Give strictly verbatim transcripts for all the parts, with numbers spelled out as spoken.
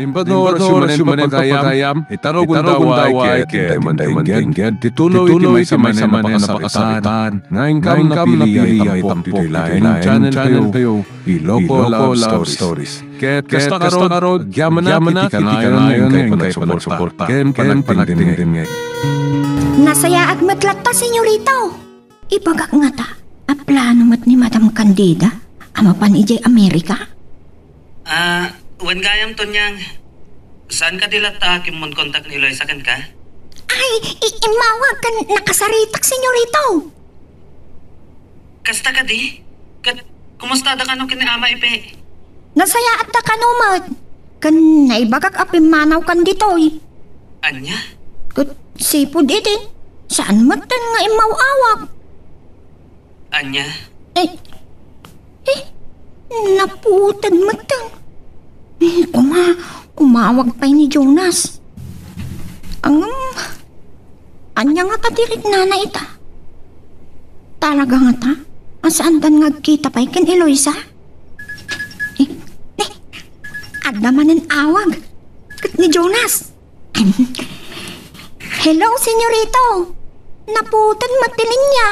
Imbag no oras manen pagpagayam, itaro gundaway ket intay man ti ingged ti tuloy ti maysa manen a pakasaritaan nga inkam napili a itampok ditoy laeng channel tayo, Ilocos Love Stories. Ket kasta ngarud, agyamanak iti kanayon nga inkay panagsuporta ken panagdingdingngeg. Nasayaat met latta, Senyorito. Ibagak ngata a plano met ni Madam Candida a mapan idiay Amerika? Ah, wen gayam, Tonyang. Saan kadi latta a kimmunkontak ni Eloisa kenka? Ay, i-, immawag ken nakasaritak, Senyorito. Kasta kadi? Ket kumusta da kano ken ni Ama Ipe? Nasayaat da kano met. Ken naibagak a pimmanawkan ditoy. Ania? Ket sipud idin, saan metten nga immaw-awag. Ania? Eh, eh, naputed metten. Eh, kuma-, umawag pay ni Jonas. Ang, ania ngata ti riknana ita? Talaga ngata a saandan nga agkita pay ken Eloisa? Eh, eh, adda manen awag. Ket ni Jonas. Hello, Senyorito. Naputed met ti linia.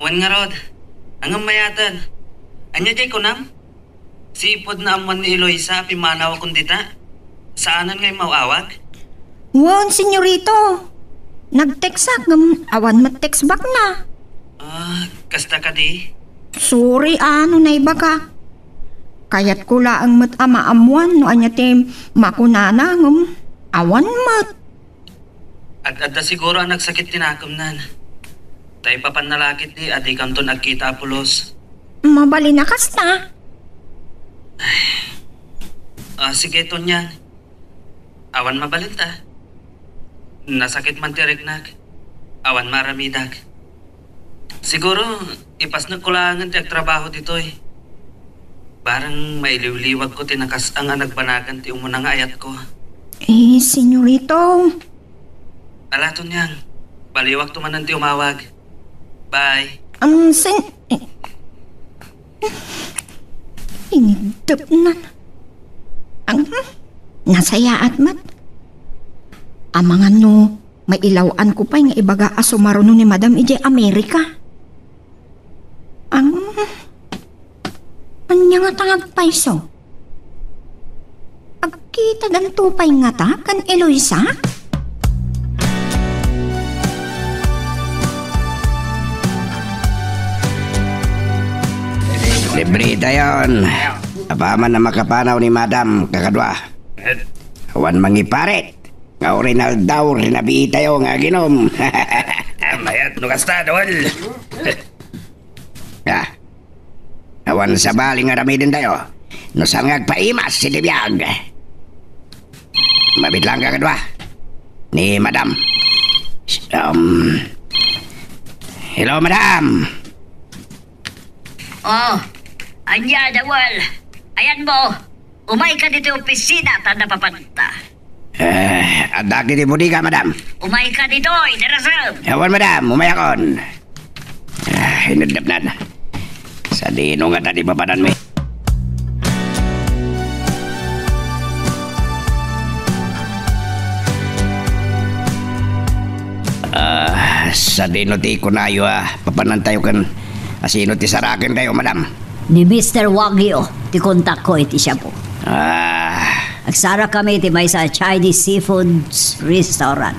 Wen ngarud. Ngem mayaten. Ania diay kunam? Sipud naammuan ni Eloisa a pimmanawakon dita? Saanen nga immaw-awag? Wen, Senyorito. Nag-textak ngem awan met text backna. Ah, kasta kadi? Sorry a no naibagak. Kayatko laeng met a maammuan no ania ti makunana ngem awan met. Ad-adda siguro a nagsakit ti nakemnan. Ta ipapanna la ketdi a dikanton agkita a pulos. Mabalin a kasta. Ah, sige, Tonyang. Awan mabalinta. Nasakit man ti riknak. Awan maaramidak. Siguro, ipasnekko laengen ti agtrabaho ditoy. Bareng mailiwliwagko ti nakas-ang a nagbanagan ti umuna nga ayatko. Eh, Senyorito. Ala, Tonyang, baliwakto manen ti umawag. Bye. Ang sen-, eh, inigdepnan. Ang, hmm, nasayaat met. Amangan no mailaw-anko pay nga ibaga a sumaruno ni Madam idiay Amerika. Ang, ania ngata nga agpayso? Agkitadanto pay ngata ken Eloisa? Libre dayon. Apaman a makapanaw ni Madam, kakadua. Awan mangiparit. Nga uray naldaw, rinabii tayo nga aginom. Ah, mayat no kasta, Dawal. Ah. Awan sabali nga aramiden tayo. No saan nga agpaimas iti biag. Mabit lang kakadua. Ni Madam. Um, hello, Madam. Oh, ania, Dawal? Ayanmo. Umayka ditoy opisina ta napapanta. Eh, adda iti bodega, Madam? Umayka ditoy, darasem. Awan, Madam, umayakon. Ah, inudapnan. Sadino ngata ti papananmi? Ah, sadino ti kunayo a papanantayo ken asino ti saraken tayo, Madam? Ni Mister Wagyu ti kontakko iti Shabu. Ah. Agsarak kami iti maysa a Chinese seafoods restaurant.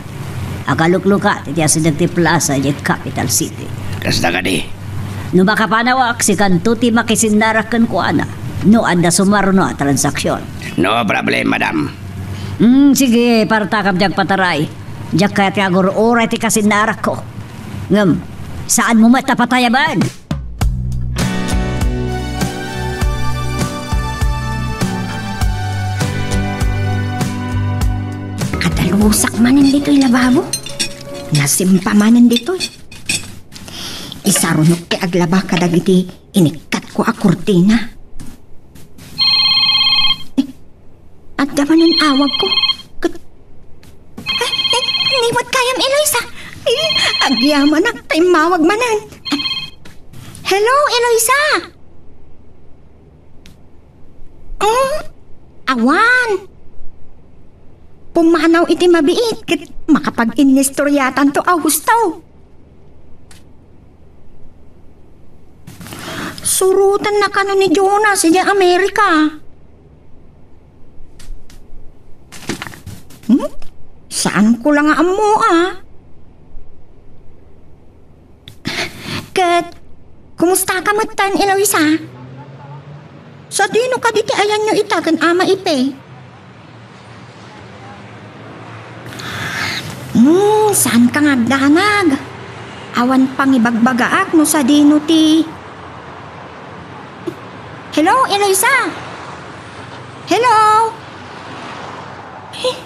Akaluklukat iti asideg ti plaza iti capital city. Kasta kadi? No makapanawak, sikanto ti makisinnarak kenkuana no adda sumaruno a transaksion. No problem, Madam. Hmm, sige, partakam ti agpataray. Diak kayat nga agur-uray ti kasinnarakko. Ngem, saanmo met a patayaben? Kadalusak manen ditoy lababo. Nasimpa manen ditoy. Isarunok ti aglaba kadagiti inikkatko a kurtina. Eh, adda manen awagko. Ket, eh, eh, ni met gayam, Eloisa. Eh, agyamanak ta immawag manen. Hello, Eloisa. Mm, awan. pumanaw iti mabiit ket makapag-innistoryatanto a husto. Surotenna kano ni Jonas idiay Amerika. Hmm? Saanko la nga ammo, a? Ket, kumustaka metten, Eloisa? Sadino kadi ti ayanyo ita ken Ama Ipe? Hmm, saanka nga agdanag? Awan pangibagbagaak no sadino ti... Hello, Eloisa? Hello? Eh,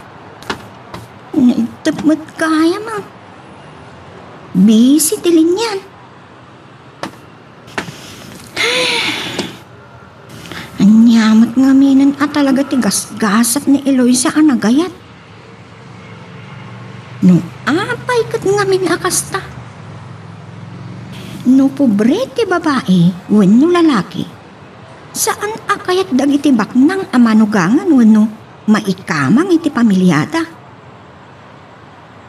naibtep met gayam, a. Busy ti linian. Ania met ngaminen a talaga ti gasgasat ni Eloisa a nagayat? No apay ket ngamin a kasta? No pobre ti babai wenno lalaki, saan a kayat dagiti baknang a manugangan wenno maikamang iti pamiliada.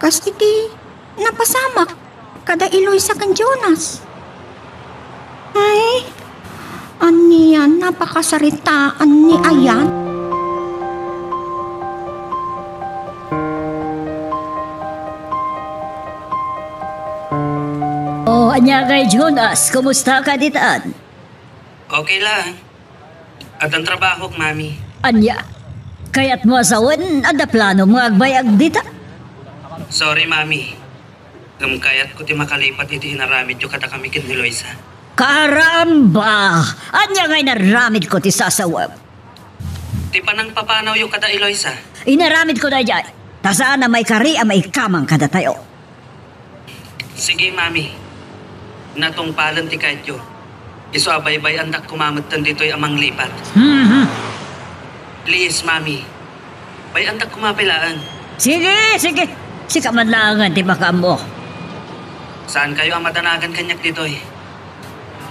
Kas iti napasamak kada Eloisa ken Jonas. Ay, ania napakasaritaan ni ayan? O, ania ngay, Jonas? Kumusta ka ditan? Okay lang. Addan trabahok, Mami. Ania? Kayatmo a sawen, adda planom nga agbayag dita? Sorry, Mami. Ngem kayatko ti makalipat iti inaramidyo kadakami ken Eloisa. Karamba! Ania nga inaramidko ti sasawem? Ti panangpapanawyo kada Eloisa. Inaramidko daydiay. Ta saan a maikari a maikamang kadatayo. Sige, Mami. Natungpalen ti kayatyo. Isu a baybay-andak koma metten ditoy a manglipat. Mhm. Please, Mami. Bay-andak koma pay laeng. Sige, sige. Sika man laengen ti makaammo. Saankayo a madanagan kaniak ditoy.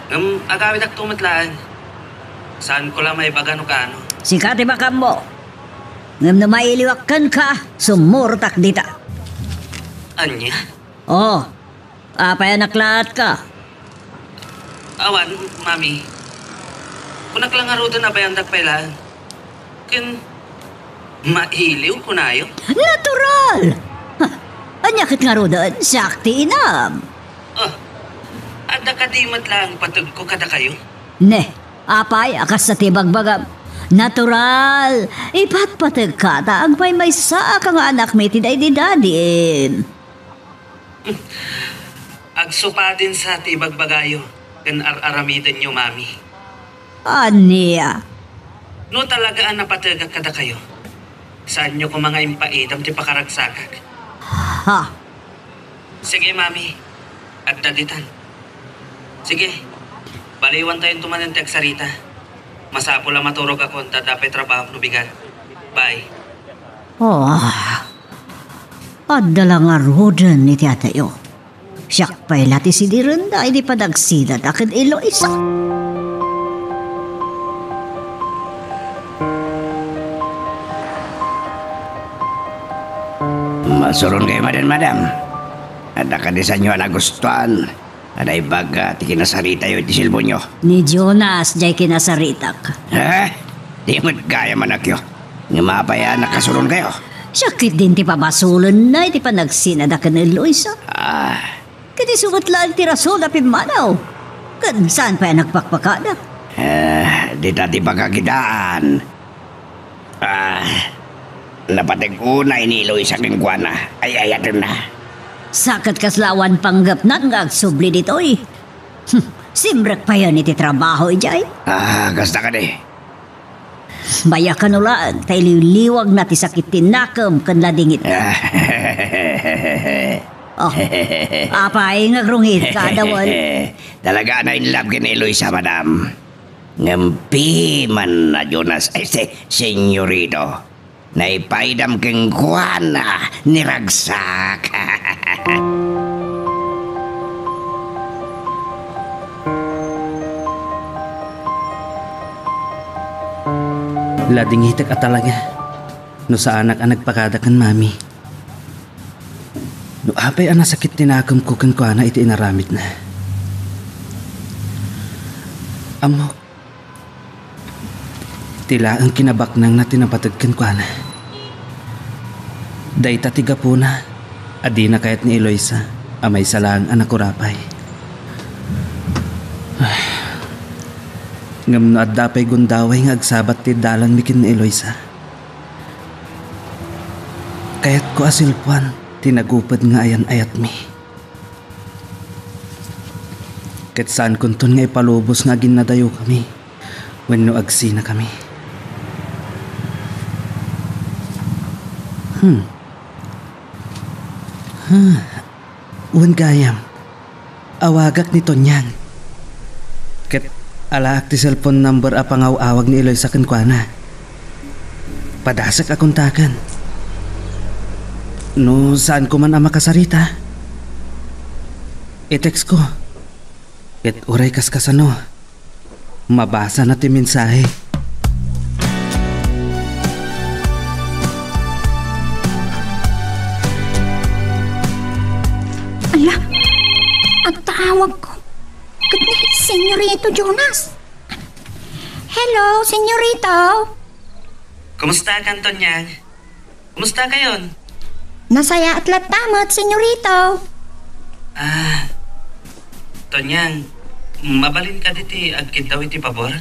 Ngem agawidakto met laeng. Saanko la maibaga no kaano. Sika ti makaammo. Ngem no mailiwak kenka, sumurotak dita. Ania? Oh, apay a naklaatka? Awan, Mami. Kunak la ngaruden a bay-andak pay laeng. Ken mailiw, kunayo? Natural! Ha, ania ket ngaruden, siak ti inam. Oh, adda kadi met laeng pategko kadakayo? Ne, apay a kasta ti ibagbagam? Natural! Ipatpategka ta agmaymaysaaka nga anakmi ti daydi dadim. Agsupadin sa ti ibagbagayo ken ar-aramidenyo, Mami. Ania? No talaga a napategak kadakayo, saanyo koma nga impaidam ti pakaragsakak. Ha? Sige, Mami. Adda ditan. Sige. Baliwantayonto manen ti agsarita. Masapul a maturogakon ta adda pay trabahok no bigat. Bye. Oh, adda la ngaruden iti atayo. Siak pay la ti sidirenda idi panagsinada ken Eloisa. Masuronkayo manen, madam. Adda kadi saanyo a nagustuan a naibaga ti kinasaritayo iti cellphoneo? Ni Jonas diay kinasaritak. Ha? Di met gayam, anakyo. Ngem apay a nakasuronkayo? Siak ketdin ti pabasolenna iti panagsinada ken Eloisa. Ah. Ket isu met laeng ti rason a pimmanaw. Ken saan pay a nagpakpakada? Ah, dita ti pakakitaan. Ah, napateg unay ni Eloisa kenkuana. Ay-ayatenna. Sa ket kasla awan panggepnan nga agsubli ditoy. Hm, simrek payen iti trabaho idiay. Ah, kasta kadi. Bayakan laeng ta iliwliwagna ti sakit ti nakem ken ladingit. Oh, apay nga agrungitka, Dawal? Talaga a na-in love ken ni Eloisa, madam. Ngem piman a Jonas, ay, si, senyorito. Naipaydam kenkuana ni ragsak. Ladingitek a talaga. no saanak a nagpakada ken Mami. No apay a nasakit ti nakemko kenkuana iti inaramidna. Ammok, ti laeng kinabaknangna ti napateg kenkuana. Dayta ti gapuna a dina kayat ni Eloisa a maysa laeng a nakurapay. Ngem no adda pay gundaway nga agsabat ti dalanmi ken ni Eloisa, kayatko a silpuan ti naguped nga ayan-ayatmi. Ket saankonton nga ipalubos nga aginnadayokami wenno agsinakami. Hmm. Huh. Wen gayam, awagak ni Tonyang. Ket alaak ti cellphone number a pangaw-awag ni Eloisa kenkuana. Padasek a kontaken. No saanko man a makasarita, i-text ko. Ket uray kaskasano, mabasana ti mensahe. Ala, agtaawagko. Ket ni Senyorito Jonas. Hello, Senyorito. Kumusta, Tonyang? Kumusta kayon? Nasayaat latta met, Senyorito. Ah, Tonyang, mabalin kadi ti agkiddaw iti pabor?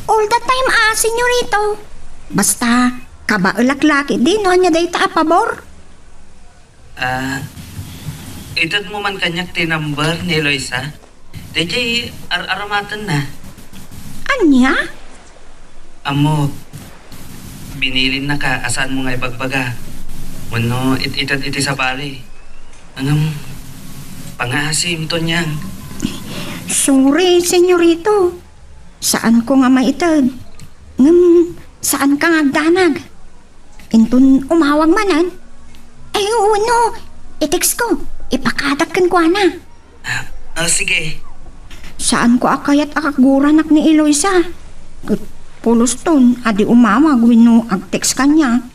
All the time, ah, Senyorito. Basta, kabaelak la ketdi no ania dayta a pabor. Ah, itedmo man kaniak ti number ni Eloisa. Daydiay ar-aramatenna. Ania? Ammok, binilinnaka a saanmo nga ibagbaga wenno it-ited iti sabali. Ngem, pangaasim, Tonyang. Sorry, Senyorito. Saanko nga maited. Ngem, saanka nga agdanag. Inton umawag manen, ay, wenno, i-text ko. Ipakadak kenkuana. Ah, ah, sige. Saanko a kayat a kaguranak ni Eloisa. Ket pulos ton a di umawag wenno ag-text kaniak.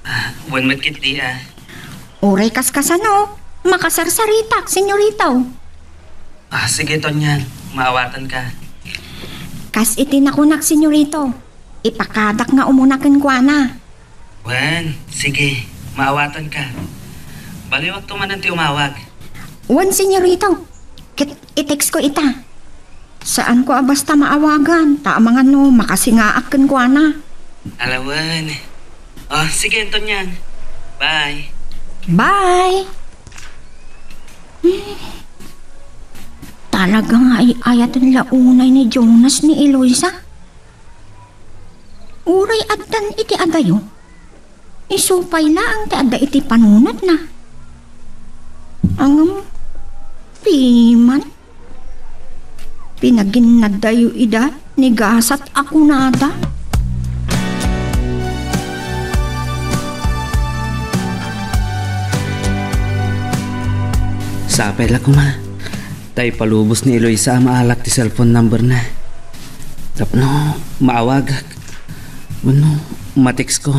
Ah, wen met ketdi, ah. Uray kaskasano, makasarsaritak, Senyorito. Ah, sige, Tonyang. Maawatanka. Kas iti nakunak, Senyorito, ipakadak nga umuna kenkuana. Wen, sige, maawatanka. Baliwakto manen ti umawag. Wen, Senyorito. Ket i-text ko ita. Saanko a basta maawagan, ta amangan no makasingaak kenkuana. Ala wen. Oh, sige, Tonyang. Bye. Bye. Talaga nga ay-ayaten la unay ni Jonas ni Eloisa. Uray addan iti adayo, isu pay laeng ti adda iti panunotna. Ngem, piman, pinaginnaddayo ida ni gasat a kunada. Sapay la koma. Ta ipalubos ni Eloisa a maalak ti cellphone number na. Tapno maawagak. Wenno, ma-text ko.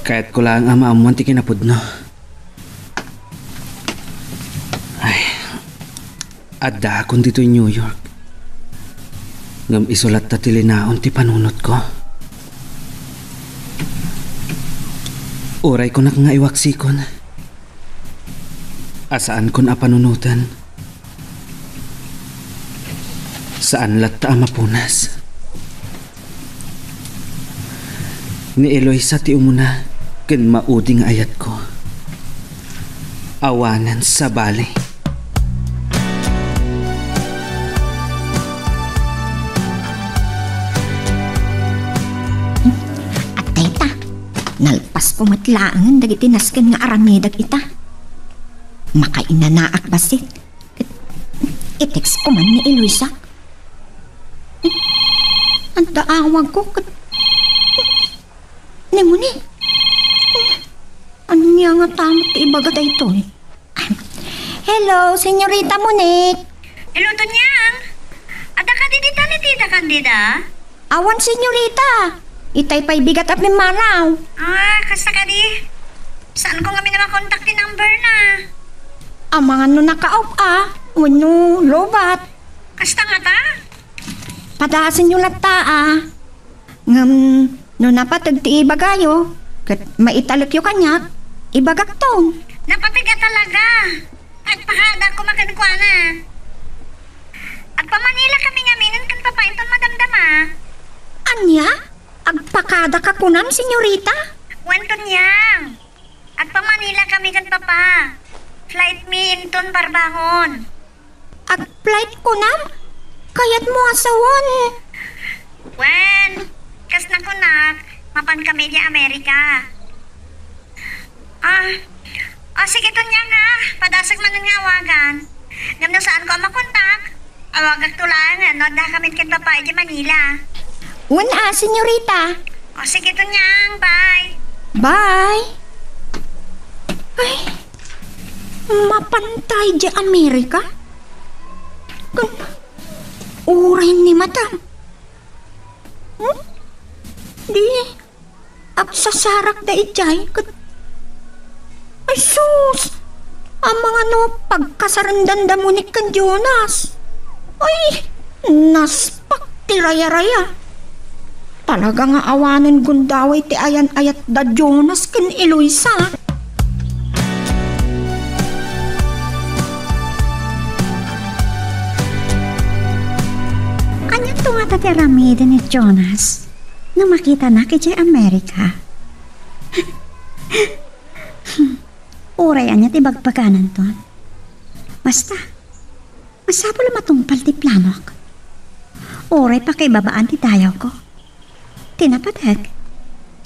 Kayatko laeng a maammuan ti kinapudno. Ay, addaakon ditoy New York. Ngem isu latta ti linaon ti panunotko. Uray kunak nga iwaksikon. A saankon a panunoten. Saan latta a mapunas. Ni Eloisa ti umuna ken maudi nga ayatko. Awanen sabali. Adda ita. Nalpasko met laengen dagiti nasken nga aramidek ita. Makainanaak bassit. Ket i-text ko man ni Eloisa. Adda awagko ket ni Monique. Ania ngata met ti ibaga daytoy? Hello, Senyorita Monique. Hello, Tonyang. Adda kadi dita ni Tita Candida? Awan, Senyorita. Itay pay bigat a pimmanaw. Ah, kasta kadi? Saanko ngamin a makontak ti number na? Amangan no naka-off a, wenno lowbat. Kasta ngata? Padasenyo latta a. Ngem no napateg ti ibagayo, ket maitalekyo kaniak, ibagakton. Napateg a talaga. Agpakada koma kenkuana. Agpamanila kami ngamin ken Papa inton madamdama. Ania? Agpakada ka kunam, senyorita? Wen, Tonyang. Agpamanila kami ken Papa. Flight mi inton Barbangon. Agflight kunam? Kayatmo a sawen? Wen, kas nakunak, mapan kami idiay Amerika. Ah, ah, sige, Tonyang, ha? Padasek manen nga awagan. Ngem no saanko a makontak, awagakto laengen no adda kami ken Papa idiay Manila. Wen a, senyorita. O, sige, Tonyang. Bye. Bye. Ay, mapantay idiay Amerika? Kun, uray ni madam. Hmm? Di, agsasarak da idiay, ket, ay sus! Amangan no pagkasarendanda Monique ken Jonas. Ay, naspak ti rayaraya. Talaga nga awanen gundaway ti ayan-ayat da Jonas ken Eloisa. Ania to ngata ti aramiden ni Jonas? No makitanak idiay Amerika. Uray ania ti bagbagananton. Basta, masapul a matungpal ti planok. Uray pakaibabaan ti dayawko. Ti napateg,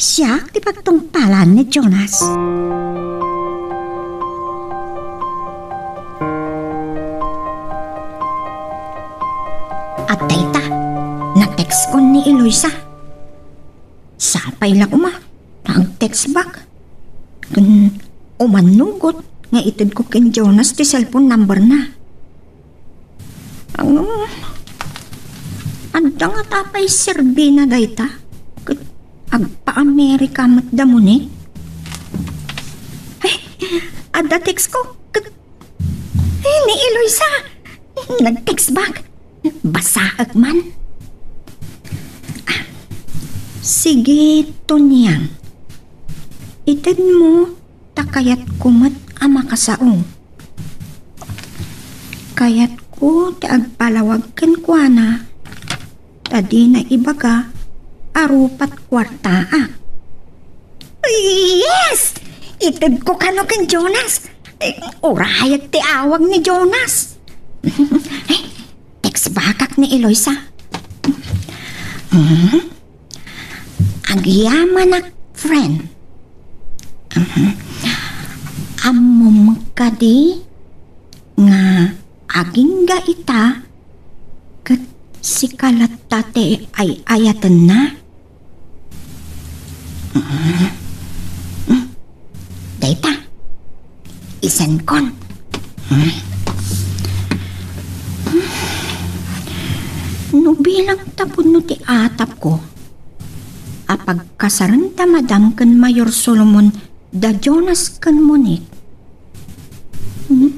siak ti pagtungpalan ni Jonas. Adda ita, na-textkon ni Eloisa. Sapay la koma ta ag-text back. Ken umannugot nga itedko ken Jonas ti cellphone number na. Ang, adda ngata pay serbina dayta? Ket agpa-Amerika met da Monique? Ay, adda textko. Ket, ay, ni Eloisa. Nag-text back. Basaek man. Ah, sige, Tonyang. Itedmo ta kayatko met a makasao. Kayatko ti agpalawag kenkuana ta dina ibaga a rupat kuartaak. Yes! Itedko kano ken Jonas. Eh, urayek ti awag ni Jonas. Eh, text backak ni Eloisa. Hmm? Agyamanak, friend. Mhm. Ammom kadi nga agingga ita ket sika latta ti ay-ayatenna? Mhm. Dayta, isenkon. Hmm. No bilang tapno ti atapko a pagkasaren da Madam ken Mayor Solomon da Jonas ken Monique. Hmm?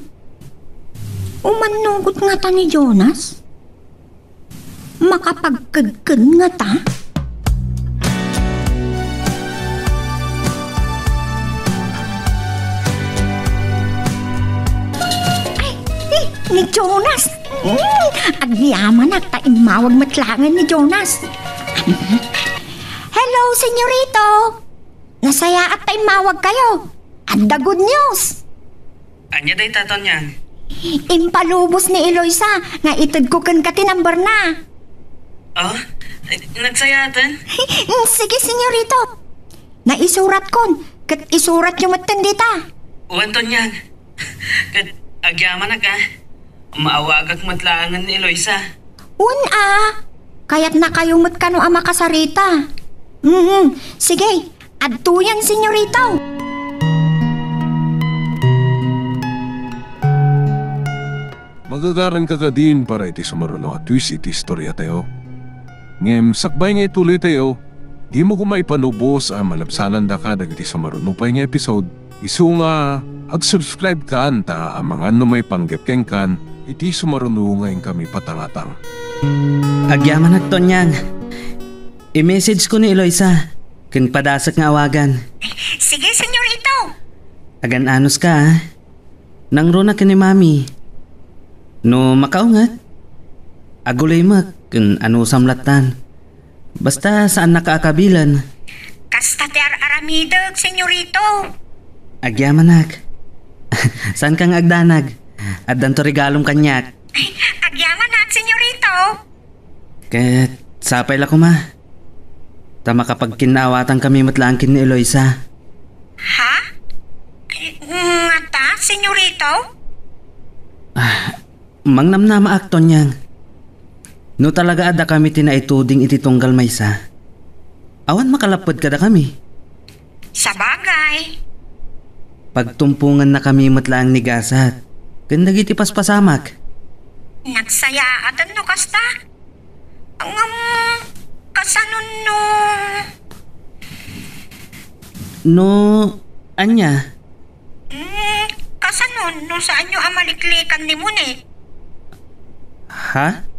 Umannugot ngata ni Jonas? Makapagkedked ngata? Ay, eh, ni Jonas! Mm, agyamanak ta immawag met laengen ni Jonas. Hello, senyorito! Nasayaat ta immawag kayo. Adda good news! Ania dayta, Tonyang? Impalubos ni Eloisa nga itedko kenka ti number na. Oh? Nagsayaaten? Mm, sige, senyorito. Naisuratkon, ket isuratyo metten dita. Wen, Tonyang. Ket agyamanak a. Maawagak met laengen ni Eloisa. Wen a, kayatnakayo met kano a makasarita. Mm, sige, adtoyen, senyorito. Magagaranka kadin para iti sumaruno a twist iti istoriatayo. Ngem sakbay nga ituloytayo, Dimo koma ipanubos a malabsanandaka dagiti sumaruno pay nga episode. Isu nga ag-subscribe kan ta amangan no maipanggep kenkan iti sumaruno nga inkami patangatang. Agyamanak, Tonyang. I-message ko ni Eloisa ken padasek nga awagan. Sige, senyorito. Agan-anos ka, ah. Nangruna ken ni Mami. No makaunget, aguloymek ken anusam lattan. Basta saannaka a kabilen. Kasta ti ar-aramidek, senyorito. Agyamanak. Saanka nga agdanag. Addanto regalom kaniak. Agyamanak, senyorito. Ket sapay la koma. Ta makapagkinnaawatankami met laeng ken ni Eloisa. Ha? Ngata, senyorito? Ah, mangnamnamaak, Tonyang. No talaga a dakami ti naituding iti tunggal maysa, awan makalapped kadakami. Sabagay. Pagtumpongannakami met laeng ni gasat ken dagiti paspasamak. Nagsayaaten no kasta. Ngem, kasano no? No, ania? Hmm, kasano no saanyo a maliklikan ni Monique? Ha?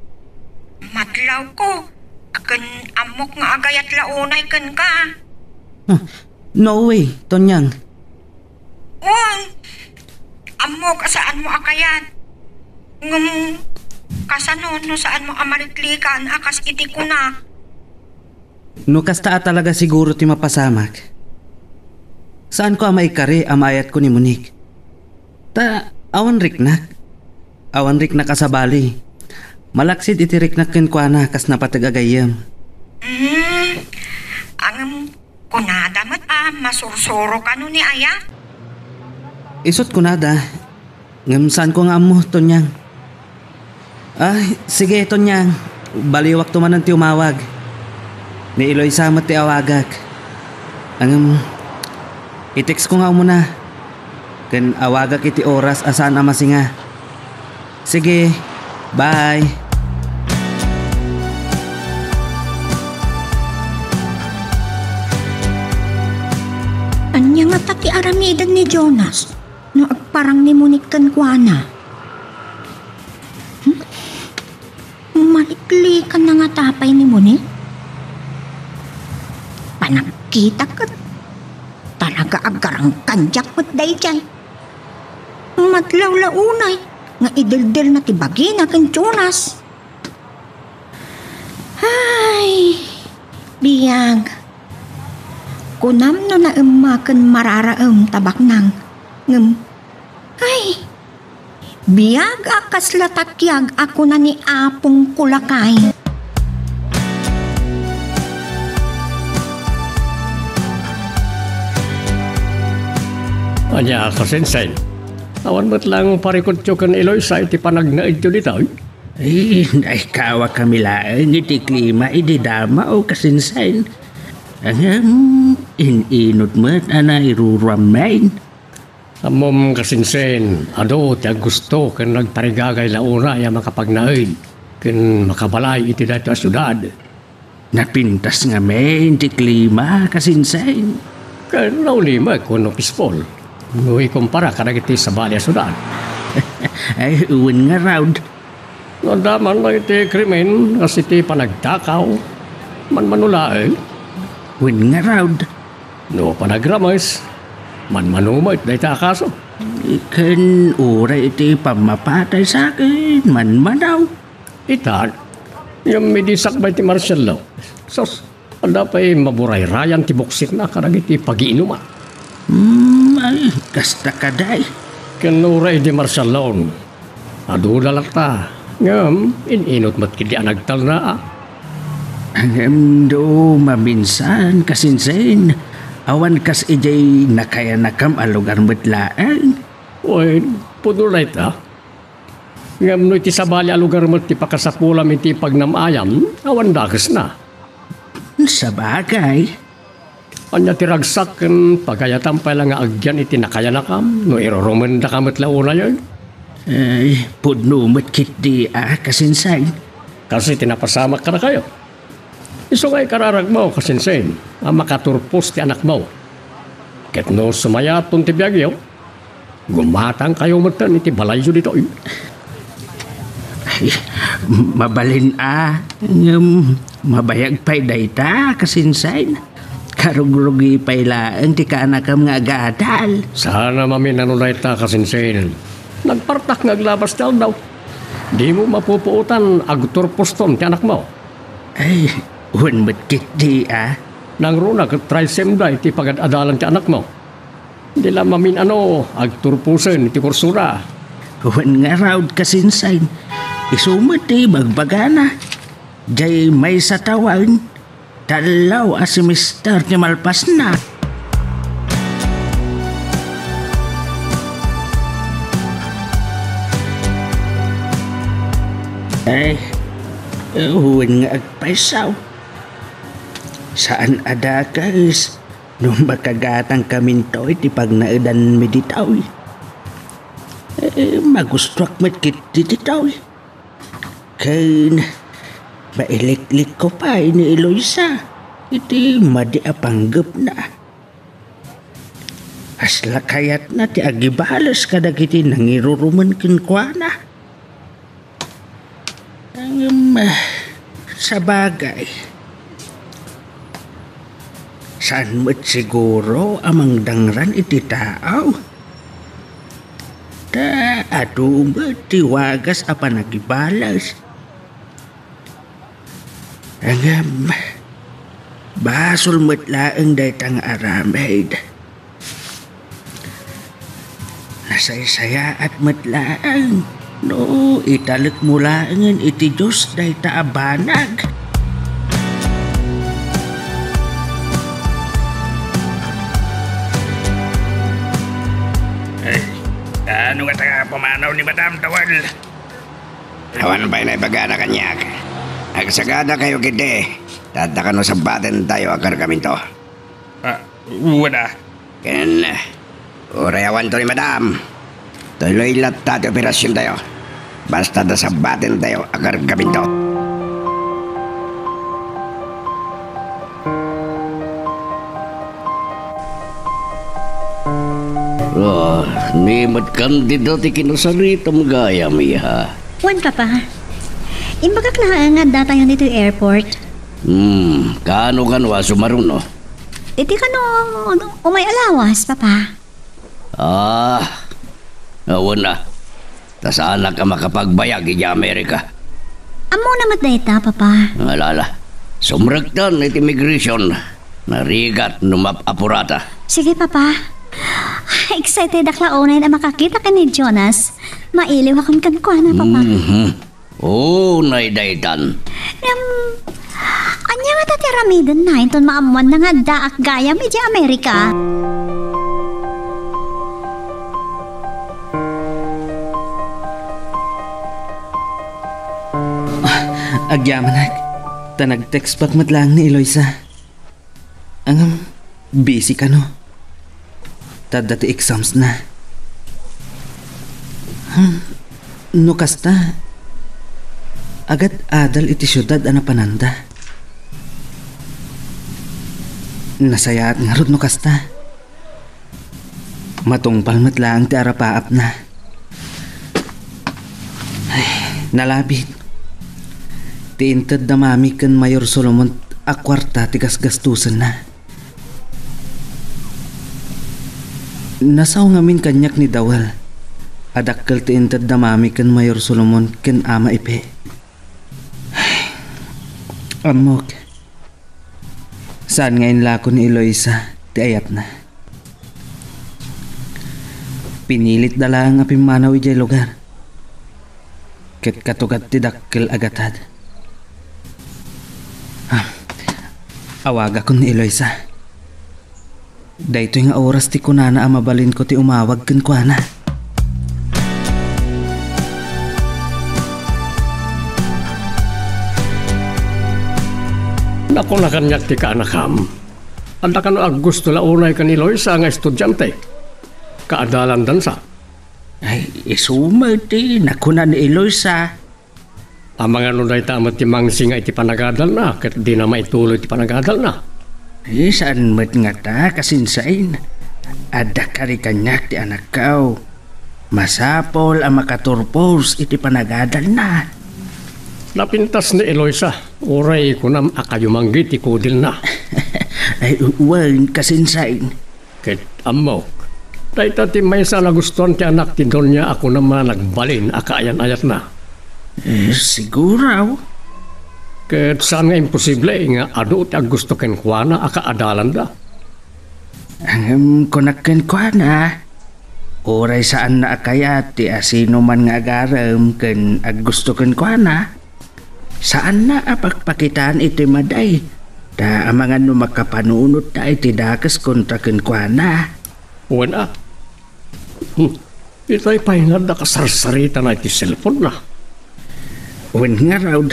Madlawko, ken ammok nga agayat la unay kenka. Huh, no way, Tonyang. Wen, ammok a saanmo a kayat. Ngem, kasano no saanmo a maliklikan a kas iti kunak? No kasta a talaga siguro ti mapasamak, saanko a maikari a maayatko ni Monique. Ta awan riknak. Awan riknak a sabali. Malaksid iti riknak kenkuana kas napateg a gayyem. Mm, ngem kunada met a masursuro kano ni aya? Isut' kunada, ngem saanko nga ammo, Tonyang. Ah, sige, Tonyang. Baliwakto manen ti umawag. Ni Eloisa met ti awagak. Ngem, i-textko nga umuna. Ken awagak iti oras a saan a masinga. Sige, bye. Ania ngata ti aramiden ni Jonas no agparang ni Monique kenkuana? Hmm? Maliklikanna ngata pay ni Monique? Panagkitak ket talaga a garangkandiak met daydiay. Madlaw la unay nga ideldelna ti bagina ken Jonas. Ay, biag. Kunam no naemma ken mararaem ta baknang. Ngem, ay, biag a kasla takiag a kuna ni Apong Kulakay. Ania, Kasinsen? Awan met lang parikutyo ken Eloisa iti panagnaedyo ditoy? Ay, naikawakami laeng iti klima idi dama, o Kasinsen. Ngem, in-inut met a nairuruammin. Ammom, Kasinsen, adu ti aggusto ken nagtarigagay la unay a makapagnaed ken makabalay iti daytoy a siudad. Napintas ngamin ti klima, Kasinsen. Ken naulimek wenno pispol no ikumpara kadagiti sabali a siudad. Ay, wen ngarud. No adda man dagiti krimen kas iti panagtakaw, manmano laeng. Wen ngarud. No panagrames, manmano met dayta a kaso. Ken uray iti pammapatay sa akin, manmano. Itan, ngem idi sakbay ti martial law, sus, adda pay maburayrayan ti buksikna kadagiti pagiinuman. Hmm, ay, kasta kadi. Ken uray idi martial law, aduda latta, ngem in-inut met ketdi a nagtalna. Ngem no maminsan, Kasinsen, awan kas idiay nakayanakam a lugar met laeng. Wen, pudno dayta. Ngem no iti sabali a lugar met ti pakasapulam iti pagnam-ayam, awan dakesna. Sabagay. Ania ti ragsak ken pagayatam pay la nga agyan iti nakayanakam no irurumendaka met la unayen? Ay, pudno met ketdi a, Kasinsen. Kas iti napasamak kadakayo. Isu nga ikararagmo, kasinsin, a makaturpos ti anakmo. Ket no sumayaton ti biagyo, gumatangkayo metten iti balayyo ditoy. Ay, mabalin a, ngem mabayag pay dayta, kasinsin. Karugrugi pay laeng ti kaanakam nga agadal. Saan a mamin-ano dayta, kasinsin. Nagpartak nga aglabas ti aldaw. Dimo mapupuotan, agturposton ti anakmo. Ay, wen met ketdi a. Nangruna ket trisemda iti pagad-adalan ti anakmo. Di la mamin-ano, agturposen iti kursona. Wen ngarud, kasinsin, isu met ti ibagbagana. Diay maysa tawen, tallo a semester ti malpasna. Ay, wen nga agpayso. Saan a dakes no makagatangkaminto iti pagnaedanmi ditoy. Eh, magustuak met ketdi ditoy. Ken mailiklikko pay ni Eloisa iti madi a panggepna. Kasla kayatna ti agibales kadagiti nangirurumen kenkuana. Ngem, sabagay, saan met siguro a mangdangran iti tao? Ta adu met ti wagas a panagibales. Ngem, basol met laeng dayta nga aramid. Nasaysayaat met laeng no italekmo laengen iti Dios dayta a banag. Ay, ano nga taga pumanaw ni Madam Tawal? Awan pay naibagana kaniak. Agsagadakayo ketdi, ta adda kano sabbatentayo a kargaminto. Ah, wen a. Ken, uray awanto ni Madam, tuloy latta ti operasiontayo. Basta adda sabbatentayo a kargaminto. Ah, ni met kandidat ti kinasaritam gayam, iha. Wen, Papa. Imbagak laeng nga addatayon ditoy airport. Hmm, kaano-kano a sumaruno? Iti kano, umay a lawas, Papa. Ah, awan a. Ta saanak a makapagbayag idiay Amerika. Ammona met dayta, Papa. Alala, sumrektan iti immigration. Narigat no map-apurata. Sige, Papa. Excited ak la unay a makakita ken ni Jonas. Mailiwakon kenkuana, Papa. Mhm. Oo, naydaytan. Ngem, ania ngata ti aramidenna inton maammoanna nga addaak gayam idiay Amerika? Agyamanak, ta nag-text back met laeng ni Eloisa. Ngem, busy kano? Ta adda ti exams na. Hmm, no kasta, agad-adal iti siudad a napananda. Nasayaat ngarud no kasta. Matungpal met laeng ti arapaapna. Ay, nalabit. Ti inted da Mami ken Mayor Solomon a kuarta ti gasgastusenna. Nasaw ngamin kaniak ni Dawel a dakkel ti inted da Mami ken Mayor Solomon ken Ama Ipe. Ammok, saan nga inlako ni Eloisa ti ayatna. Pinilitda laeng a pimmanaw idiay lugar. Ket katugat ti dakkel a gatad. Ah, awagakon ni Eloisa. Daytoy nga oras ti kunana a mabalinko ti umawag kenkuana. Nakuna kaniak ti kaanakam, adda kano a gusto la unay ken ni Eloisa nga estudiante. Kaadalandansa. Ay, isu met ti nakuna ni Eloisa. Amangan no dayta met ti mangsinga iti panagadalna ket dina maituloy ti panagadalna. Eh, saan met ngata, kasinsain. Adda kari kaniak ti anakko. Masapul a makaturpos iti panagadalna. Napintas ni Eloisa, uray kunam a kayo manggi ti kudilna. Ay, wen, kasinsain. Ket ammok, dayta ti maysa a nagustuan ti anak ti Doña a kunam a nagbalin a kaayan-ayatna. Eh, siguro. Ket saan nga imposible nga adu ti aggusto kenkuana a kaadalanda. Ngem kunak kenkuana, uray saanna a kayat ti asinoman nga agarem ken aggusto kenkuana, saanna a pakpakitaan iti madi, ta amangan no makapanunot ta iti dakes kontra kenkuana. Wen a. Hmm. Itay pay nga adda kasarsaritana iti cellphone-na. Wen ngarud,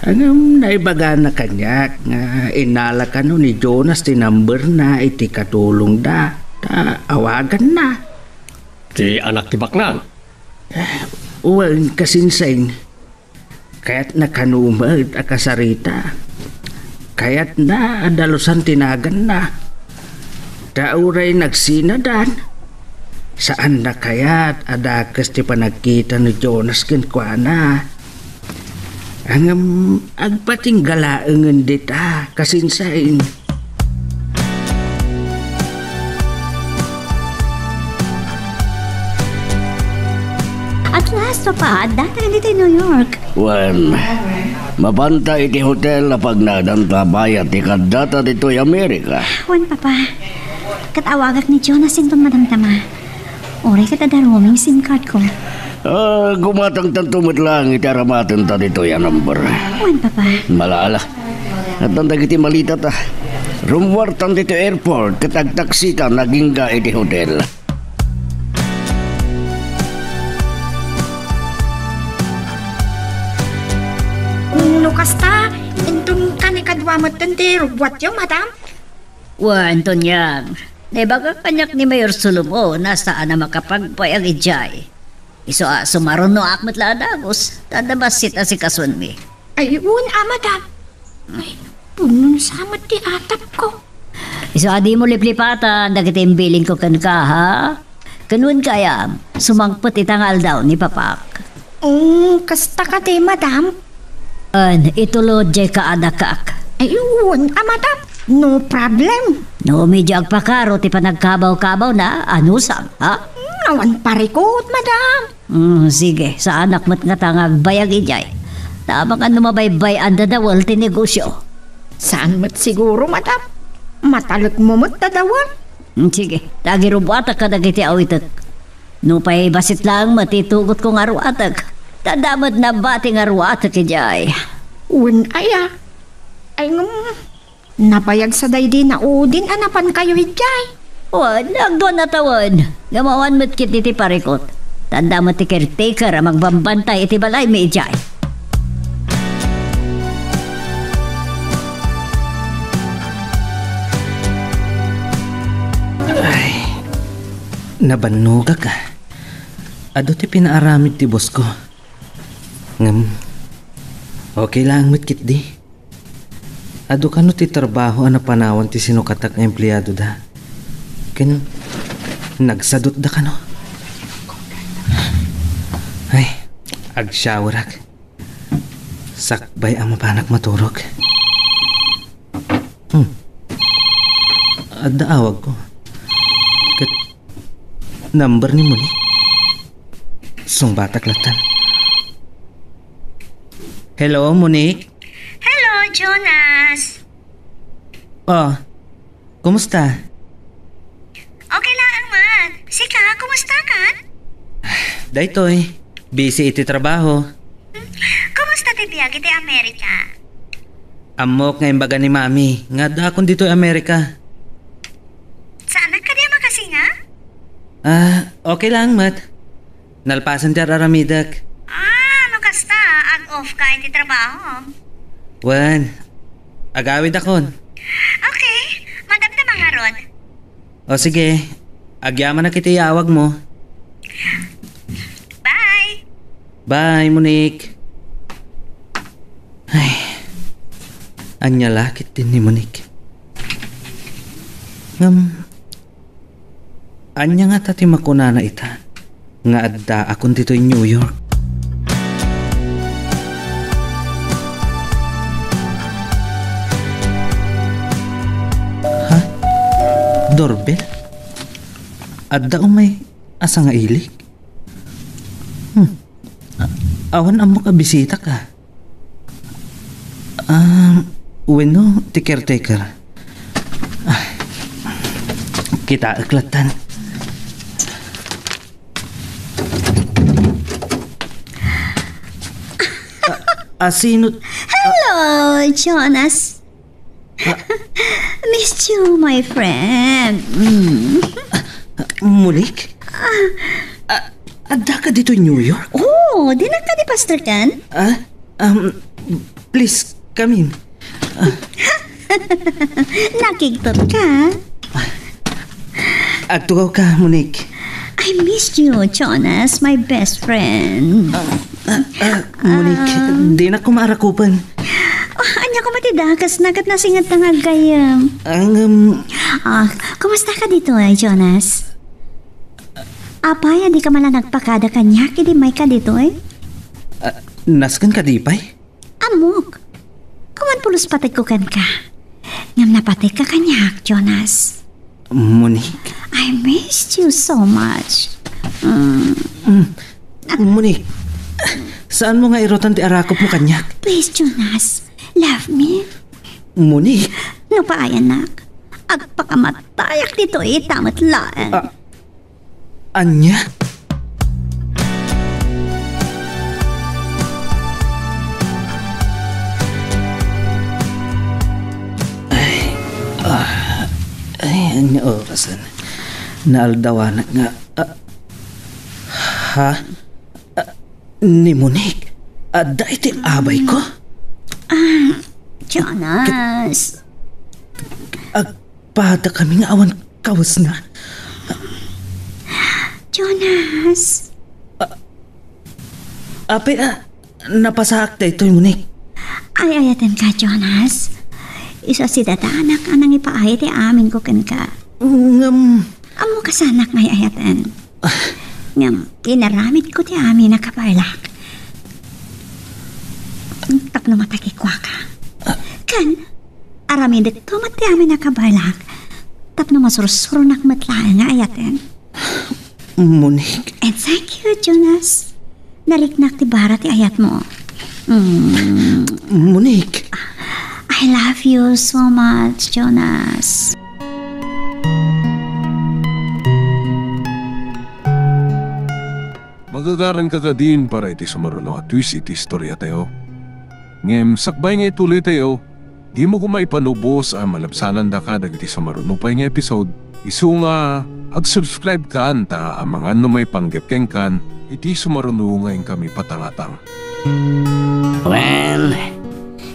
ngem naibagana kaniak nga innala kano ni Jonas ti number-na iti katulongda, ta awaganna. Ti anak ti baknang? Wen, kasinsain. Kayatna kano met a kasarita. Kayatna a dalusan ti naganna. Ta uray nagsinadan, saanna kayat a dakes ti panagkita ni Jonas kenkuana. Ngem agpatingga laengen dita, kasinsain. At last, Papa, addata ditoy New York. Wen, mapanta iti hotel a pagnadanta bayat ti kaddata ditoy Amerika. Wen, Papa. Ket awagak ni Jonas inton madamdama. Uray ket adda roaming SIM card ko. Ah, gumatangtanto met laeng iti aramatenta ditoy a number. Wen, Papa. Malala. Addan dagiti malitata. Rummuartan ditoy airport ket agtaksitan agingga iti hotel. No kasta, inton kanikadua metten ti rugguatyo, madam? Wen, Tonyang, naibagak kaniak ni Mayor Solomon a saan a makapagbayag idiay. Isu a sumarunoak met la a dagus, ta adda bassit a asikasoenmi. Ay, wen a, madam. Ay, punon sa met ti atapko. Isu a dimo liplipatan dagiti imbilinko kenka, ha? Ken wen kayam, sumangpet ita nga aldaw ni Papak. Mm, kasta kadi, madam? Wen, itulod diay kaadakak. Ay, wen a, madam. No problem. No, medyo agpakaro ti panagkabaw-kabawna, anusam, ha? Mm, awan parikut, madam. Mm, sige, saanak met ngata nga agbayag idiay. Ta amangan no mabaybay-an da dawel ti negosyo. Saan met siguro, madam? Matalekmo met ta dawel. Mm, sige, ta agirubbuatak kadagiti awitek. Nupay bassit laeng met ti itugotko nga ruatek, ta adda met nabati nga ruatek idiay. Wen aya? Ay, ngem, nabayag sa daydi na udin a napankayo idiay. Wen, agduan a tawen, ngem awan met ketdi ti parikut. Ta adda met ti caretaker a magbambantay iti balaymi idiay. Ay, nabannogak, a. Adu ti pinaaramid ti boss ko. Ngem, okay laeng met ketdi. Adu kano ti trabaho a napanawan ti sinukatak nga empleadoda. Ken nagsadutda kano. Ay, agshowerak. Sakbay a mapanak maturog. Hmm. Adda awagko. Ket number ni Monique. Sungbatak latta. Hello, Monique? Hello, Jonas. Oh, kumusta? Okay laeng man. Sika, kumusta ka? Daytoy, busy iti trabaho. Kumusta ti biag iti Amerika? Ammok nga imbaga ni Mami nga addaakon ditoy Amerika. Saanak kadi a makasinga? Ah, okay laeng met. Nalpasen ti ar-aramidek. Ah, no kasta, ag-off ka iti trabaho. Wen, agawidakon. Okay, madamdama ngarud. O sige, agyamanak iti iyawagmo. Bye! Bye, Monique. Ay, ania la ketdin ni Monique? Ngem, ania ngata ti makunana ita nga addaakon ditoy New York? Ha? Doorbell? Adda umay a sangailik? Hmm. A-, awan ammok a bisita ka. Ah, wenno, ti caretaker. Ah, kitaek lattan. Ah, ah, sino? Hello, Jonas. Ah. Missed you, my friend. Mm. Monique? Ah, adda ka ditoy New York? Oh, dinak kadi Pastor Ken? Ah, um, please, come in. Nakigtot ka? Agtugaw ka, Monique. I missed you, Jonas, my best friend. Ah, ah, Monique, ah, dinak maarakupan. Ah, ania koma ti dakesna ket nasingedta nga aggayyem? Ang, um, Ah, kumusta ka ditoy, Jonas? Apay a dika man la nagpakada kaniak idi mayka ditoy? Ah, nasken ka di pay? Ammok. Awan pulos pategko kenka. Ngem napategka kaniak, Jonas. Monique? I missed you so much. Mm. Mm. Monique, saanmo nga irutan ti arakupmo kaniak? Please, Jonas. Love me. Monique? Nupaayanak, agpakamatayak ditoy ita met laeng. Ah, ania? Ay, ah, ay, ania orasen? Naaldawanak nga, ah, ha? Ah, ni Monique, adda iti abayko? Ah, Jonas. Agpadakami nga awan kawesna. Jonas. Ah, apay, ah, napasaak daytoy, Monique. Ay-ayatenka, Jonas. Isu a sidadanak a nangipaay ti aminko kenka. Ngem, ammoka sanak nga ay-ayaten. Ah. Ngem inaramidko ti amin a kabaelak tapno matagikuaka. Ah. Ken aramidekto met ti amin a kabaelak tapno masursuronak met laeng nga ayaten. Monique. And thank you, Jonas. Nariknak ti bara ti ayatmo. Mm. Monique. I love you so much, Jonas. Magagaranka kadin para iti sumaruno a twist iti istoriatayo. Ngem sakbay nga ituloytayo, dimo koma ipanubos a malabsanandaka dagiti sumaruno pay nga episode. Isu nga ag-subscribe kan ta amangan no maipanggep kenkan iti sumaruno nga inkami patangatang. Wen,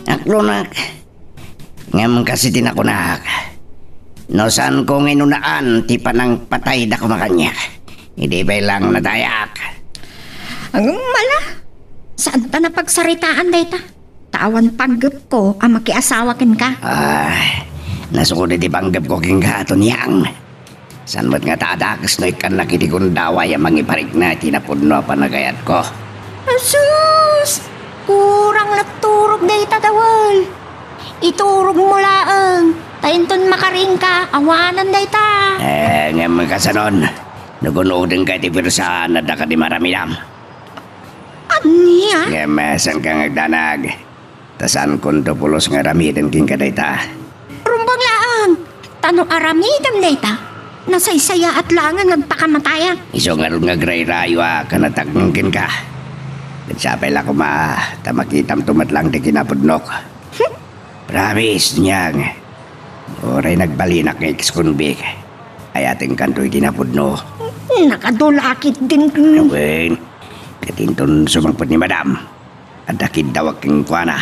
aklonak. Ngem kas iti nakunak, no saanko nga inunaan ti panangpatayda koma kaniak, idi pay laeng nadayak. Agmala, saanta a pagsaritaan dayta, ta awan panggepko a makiasawa kenka. Ah, nasukod iti panggepko kenka, Tonyang. Saan met ngata a dakes no ikkannak iti gundaway a mangiparikna iti napudno a panagayatko? Asus! Kurang nagturog dayta, Dawel. Iturogmo laeng, ta inton makarinka, awanan dayta. Eh, ngem kasanon, no gun-odenka iti puersa, adda kadi maaramidam? Ania? Ngem, eh, saanka nga agdanag. Ta saankonto pulos nga aramiden kenka dayta. Rumbeng laeng, ta no aramidem dayta, nasaysayaat laengen nga agpakamatayak. Isu ngarud nga agrayrayoak a natakneng kenka. Ket sapay la koma, ta makitamto met laeng ti kinapudnok. Hmm? Promise, Nyang. Uray nagbalinak nga ex-convict, ayatenkanto iti napudno. Nakadulakit din. Wen, ket inton sumangpet ni Madam, adda kiddawek kenkuana.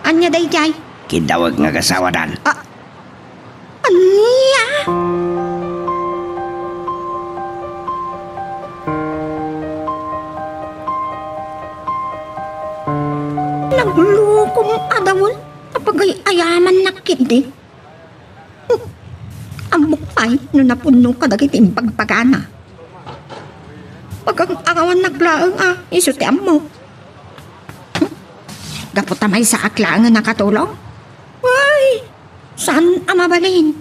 Ania daydiay? Kiddawek nga agasawadan. Ah, ania? Nagluko Kung adawon, apagay-ayamannak ketdi. Hmm. Ammok pay no napudno kadagiti imbagbagana. Pagang-angawannak laeng a isu ti ammok. Hmm. Gapu ta maysaak laeng a nakatulong? Ay, saan a mabalin?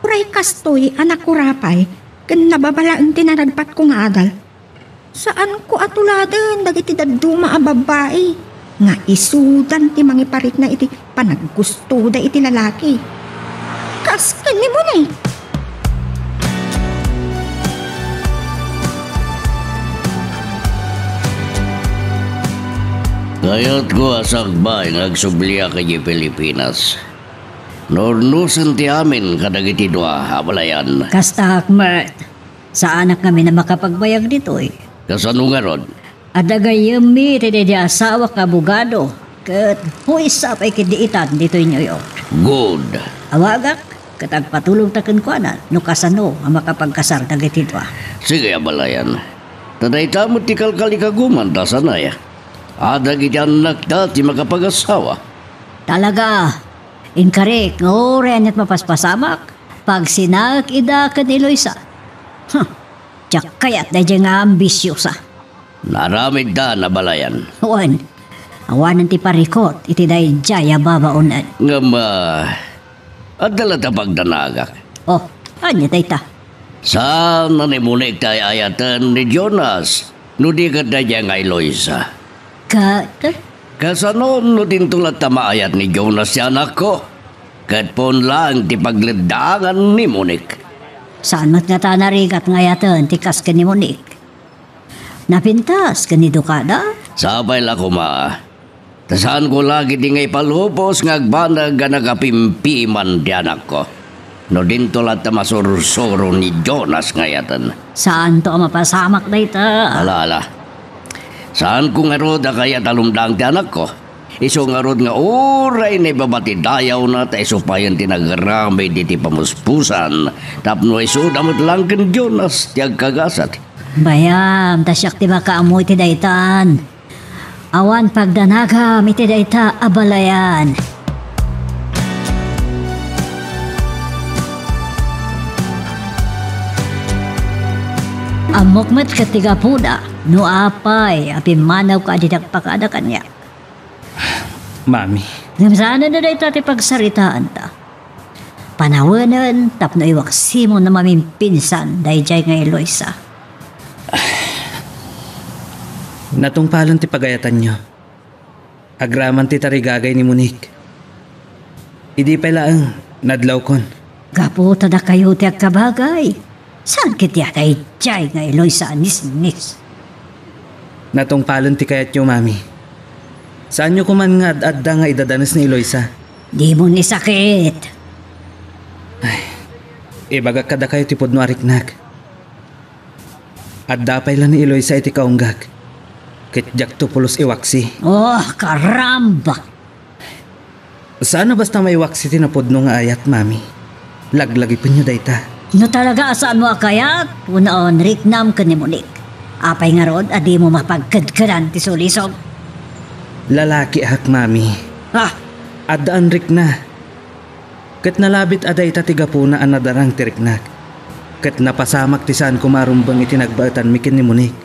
Uray kastoy a nakurapay ken nababalaeng ti naragpatko nga adal. Saanko a tuladen dagiti dadduma a babbai nga isudan ti mangiparikna iti panaggustoda iti lalaki. Kas ken ni Moni. Kayatko a sakbay nga agsubliak idiay Pilipinas. Nurnusen ti amin kadagiti dua, abalayan. Kastaak met. Saanak ngamin a makapagbayag ditoy. Kasano ngarud? Adda gayyemmi ti daydi asawak nga abogado, ket huis sa pay ketdi itan ditoy New York. Good. Awagak, ket agpatulongta kenkuana no kasano a makapagkasar dagiti dua. Sige, abalayan. Ta dayta met ti kalkalikagumanta, sanay. Adda iti annakta ti makapagasawa. Talaga, inkarik nga uray aniat mapaspasamak, pagsinaek ida ken ni Eloisa. Huh, diak kayat daydiay nga ambisiosa. Naaramidda, abalayan. Wen, awanen ti parikut iti daydiay a babaonen. Ngem, ah, adda latta pagdanagak. Oh, ania dayta? Saan a ni Monique ti ay-ayaten ni Jonas, no di ket daydiay nga Eloisa? Ket? Kasano no dinto latta maayat ni Jonas ti anakko? Ket pon laeng ti pagleddangan ni Monique. Saan met ngata a narigat nga ayaten ti kas ken ni Monique? Napintas ken ni Dokada? Sapay la koma. Ta saanko la ketdi nga ipalubos nga agbanag a nagapimpiman ti anakko. No dinto latta masursuro ni Jonas nga ayaten. Saanto a mapasamak dayta. Ala, ala. Saanko ngarud a kayat a lumdaang ti anakko. Isu ngarud nga uray naibaba ti dayawna ta isu payen ti nagaramid iti pamuspusan tapno isuda met laeng ken Jonas ti agkagasat. Bayam, ta siak ti makaammo iti daytan. Awan pagdanagam iti dayta, abalayan. Ammok met ket ti gapuna no apay a pimmanawka a diak pakada kaniak. Mami. Ngem saanen a dayta ti pagsaritaanta. Panawenen tapno iwaksimon a mamimpinsan daydiay nga Eloisa. Natungpalen ti pagayatanyo. Agraman ti tarigagay ni Monique. Idi pay laeng, nadlawkon. Gapu ta dakayo ti agkabagay. Saan ketdi a daydiay nga Eloisa a nisnis? Natungpalen ti kayatyo, Mami. Saanyo koman nga ad-adda nga idadanes ni Eloisa? Dimo ni sakit. Ay, ibagak kadakayo ti pudno a riknak. Adda pay la ni Eloisa iti kaunggak. Ket diakto pulos iwaksi. Oh, karamba! Saan a basta maiwaksi ti napudno nga ayat, Mami. Laglagipenyo dayta. No talaga a saanmo a kayat, unaon riknam ken ni Monique. Apay ngarud a dimo mapagkedkedan ti sulisog? Lalakiak, Mami. Ah! Addaan rikna. Ket nalabit a dayta ti gapuna a nadarang ti riknak. Ket napasamak ti saan koma a rumbeng iti nagbaetanmi ken ni Monique.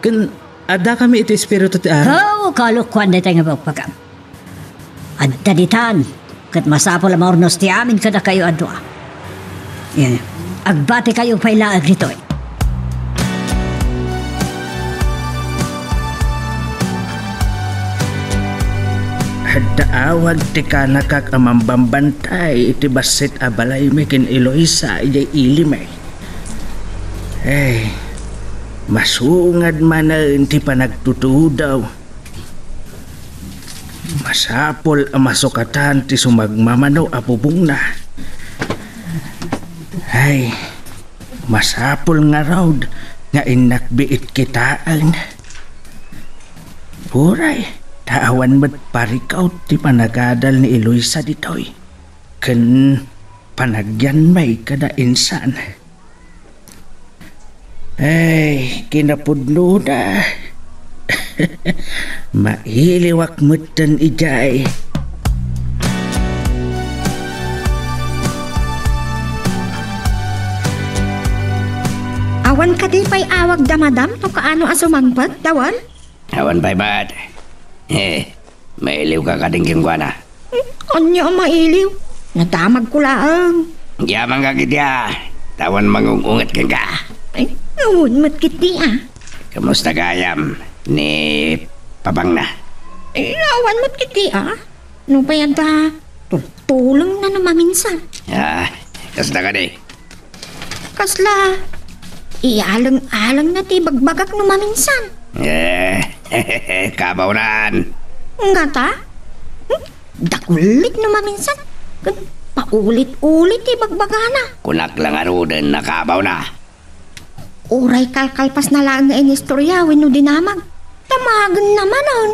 Ken addakami iti espiritu ti ara. Oh, kalokoan dayta nga ibagbaga. Adda ditan, ket masapul a maurnos ti amin kadakayo a dua. Yan. Agbatikayo pay laeng ditoy. Adda awag ti kanakak a mambambantay iti bassit a balaymi ken Eloisa idiay ilimi. Ay, masungad manen ti panagtutudaw. Masapul a masukatan ti sumagmamano a bubongna. Ay, masapul ngarud nga innak biit kitaen. Uray, ta awan met parikut ti panagadal ni Eloisa ditoy. Ken panagyanmi kada insan. Ay, kinapudnona. Mailiwak metten idiay. Awan kadi pay awagda, madam, no kaano a sumangpet, Dawal? Awan pay met. He, mailiwka kadin kenkuana? Hmm, ania a mailiw? Nadamagko laeng. Agyamanka ketdi a, ta awan mangung-unget kenka. Ay, awan met ketdi a. Kumusta gayam ni papangna? Eh, awan met ketdi a. Nupay adda, tultulengna no maminsan. Ah, kasta kadi? Kasla, ialeng-alengna ti ibagbagak no maminsan. Eh, kabawnan. Ngata? Hmm? Dagulik no maminsan. Ken paulit-ulit ti ibagbagana. Kunak la ngaruden a kabawna. Uray kalkalpasna laeng nga inistorya wenno dinamag. Damagenna manen.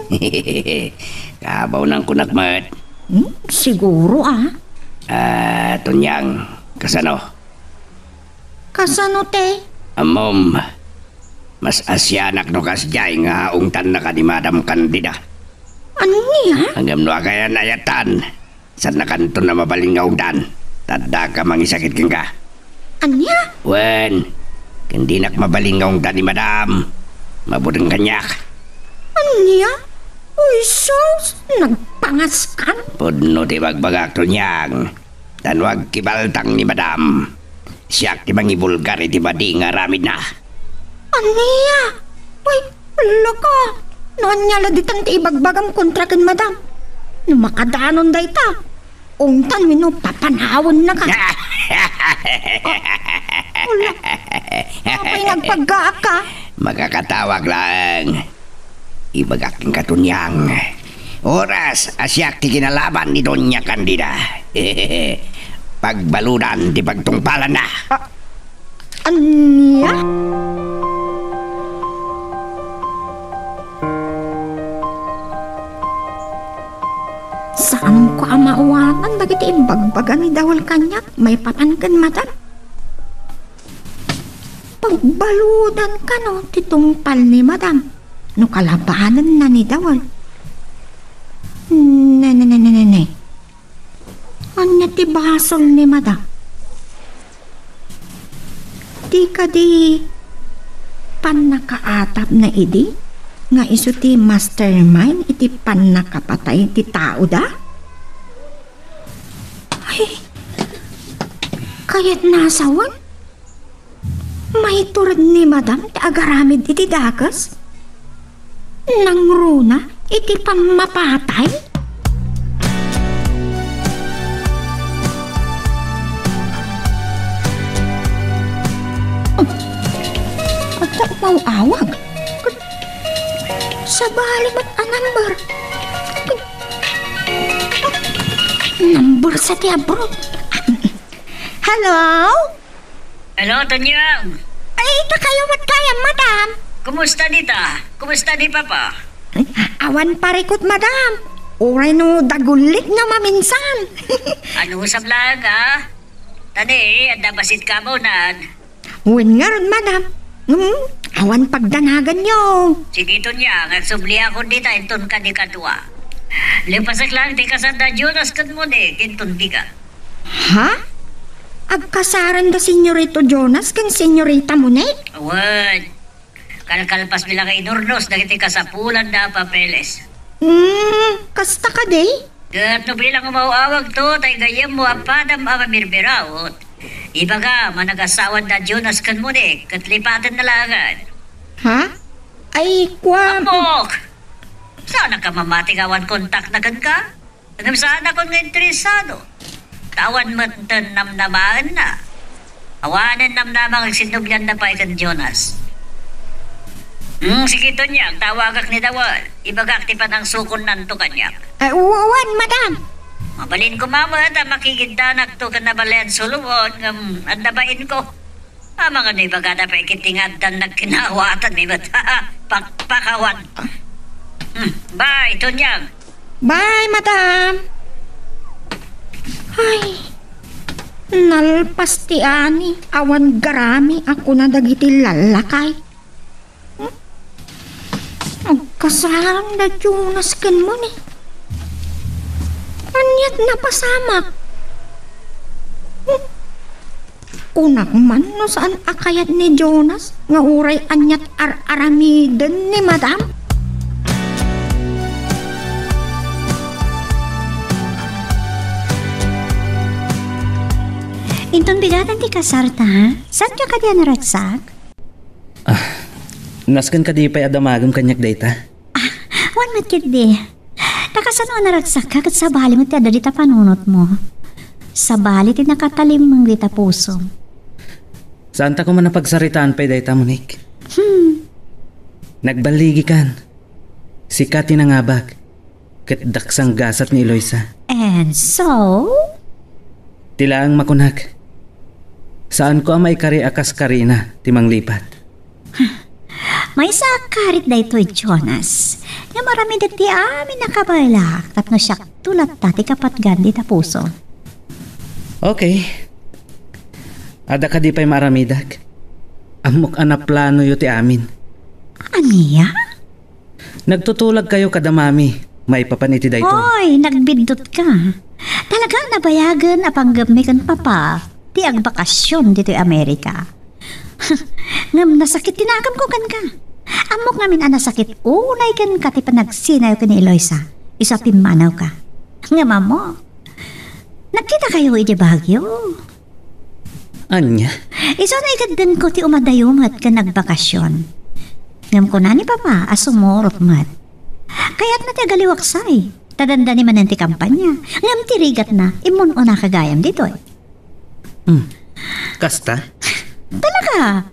Kabawnan kunak met. Hmm, siguro a. Ah, Tonyang, kasano? Kasano ti? Ammom, mas asianak no kasdiay nga ungtanna kadi Madam Candida. Ania? Ngem no agayan a yatan, saannakanton a mabalin nga ungtan, ta addaka mangisakit kenka. Ania? Wen, ken dinak mabalin nga ungtan ni Madam, mabudeng kaniak. Ania? Uy, sus! Nagpangaskan? Pudno ti ibagbagak, Tonyang. Ta no agkibaltang ni Madam, siak ti mangibulgar iti madi nga aramidna. Ania? Uy, loko! No ania la ditan ti ibagbagam kontra ken Madam? No makadanon dayta, ungtan wenno papanawennaka. Ala, apay nga agpaggaakka? Makakatawag laeng. Ibagak kenka, Tonyang. Oras a siak ti kinalaban ni Doña Candida. Pagbaludan ti pagtungpalanna. Ah, ania? Saanko a maawanan dagiti imbagbaga ni Dawal kaniak maipapan ken Madam. Pagbaludan kano ti tungpal ni Madam no kalabanenna ni Dawal. Ne, ne, ne, ne, ne, ne. Ania ti basol ni Madam? Di kadi pannakaatapna idi nga isu ti mastermind iti pannakapatay ti taoda? Ay, kayatna a sawen? Maitured ni Madam ti agaramid iti dakes? Nangruna iti pammapatay? Oh, adda umaw-awag. Sabali met a number. Number sa ti abroad. Hello? Hello, Tonyang. Ay, dakayo met gayam, madam. Kumusta dita? Kumusta ni Papa? Awan parikut, madam. Uray no dagulik no maminsan. Ano, sablaga? Tani, adda bassit ka amunan. Wen ngarud, madam. Hmm, awan pagdanaganyo. Sige, Tonyang, agsubliakon dita inton kadi kadua. Lepasak laeng ti kasarda Jonas ken Monique, inton dika. Ha? Agkasaranda Senyorito Jonas ken Senyorita Monique? Wen. Kalkalpasmi la nga inurnos dagiti kasapulanda a papeles. Hmm, kasta kadi? Ket no bilang umaw-awagto, tay gayyemmo a padam a mamirbiraot, ibagam a nagasawanda Jonas ken Monique, ket lipatenna laengen. Ha? Ay, kua- Ammok! Saanka mamati nga awan kontakna kenka? Ngem saanakon nga interesado. Ta awan metten namnamaenna. Awanen namnama nga agsinnublianna pay ken Jonas. Hmm, sige, Tonyang, tawagak ni Dawal. Ibagak ti panangsukonnanto kaniak. Ay, uwan, madam. Mabalin koma met a makigiddanakto ken Nabalean Solomon, ngem adda bainko. Amangan no ibagada pay ket ti nga addan nagkinawatanmi met. Pakpakawan. Hmm, bye, Tonyang. Bye, madam. Ay, nalpas ti ani, awan garami a kuna dagiti lallakay. Hmm? Kasano da Jonas ken Monique? Aniat napasamak? Kunak man no saan a kayat ni Jonas nga uray aniat ar-aramiden ni Madam? Inton bigaten ti kasarta, saanka kadi a naragsak? Ah, nasken kadi pay a damagem kaniak dayta? Ah, wen met ketdi. Ta kasano a naragsakka ket sabali met ti adda dita panunotmo? Sabali ti nakatalimmeng dita pusom. Saanta koma a pagsaritaan pay dayta, Monique. Hmm. Nagballigikan. Sika ti nangabak. Ket daksang gasat ni Eloisa. And so? Ti laeng makunak, saanko a maikari a kas karina ti manglipat. Maysa a karit daytoy, Jonas. Ngem aramidek ti amin a kabaelak tapno siakto latta ti kapatgan dita puso. Okay. Adda kadi pay maaramidek? Ammok a naplanoyo ti amin. Ania? Nagtutulagkayo kada mami maipapan iti daytoy. Oy, nagbiddutka. Talaga a nabayagen a panggepmi ken papa ti agbakasyon ditoy Amerika. Ngem nasakit ti nakamko kenka. Ammok ngamin a nasakit unay kenka ti panagsinayo ken ni Eloisa. Isu a pimmanawka. Ngem ammo, nagkitakayo iti Baguio. Ania? Isu a naikeddengko ti umadayo met ken agbakasyon. Ngem kuna ni Papa a sumurot met. Kayatna ti agaliwaksay, ta dandani manen ti kampanya. Ngem ti rigatna, immun-unaka gayam ditoy. Hmm. Kasta? Talaga?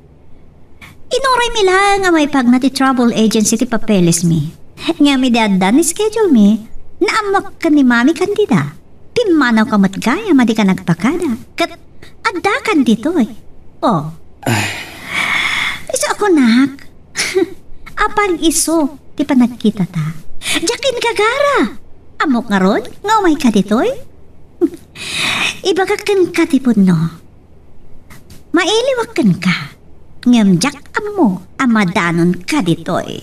Inuraymi laeng a maipagna ti travel agency ti papelesmi. Ngem idi adda ni schedule mi, naammoak ken ni Mami Candida. Pimmanawka met gayam a dika nagpakada. Ket addakan ditoy. Oh. Isu a kunak. Apay isu ti panagkitata? Diak ingagara. Ammok ngarud nga umayka ditoy? Ibagak kenka ti pudno. Mailiwak kenka, ngem diak ammo a madanonka ditoy.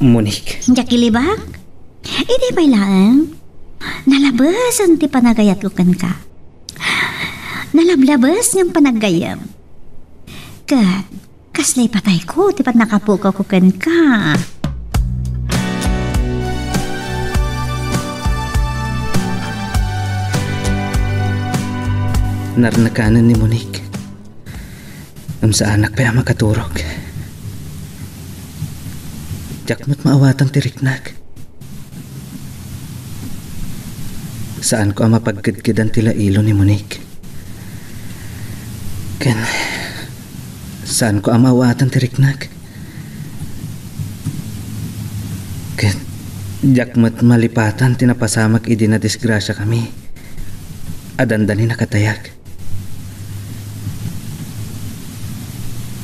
Monique. Diak ilibak? Idi pay laeng, nalabesen ti panagayatko kenka. Nalablabes ngem panaggayyem. Ket kasla ipatayko ti pannakapukawko kenka. Narnekanen ni Monique. Ngem saanak pay a makaturog. Diak met maawatan ti riknak. Saanko a mapagkedkedan ti lailo ni Monique. Ken, saanko a maawatan ti riknak. Ket, diak met malipatan ti napasamak idi nadisgrasiakami a dandani nakatayag.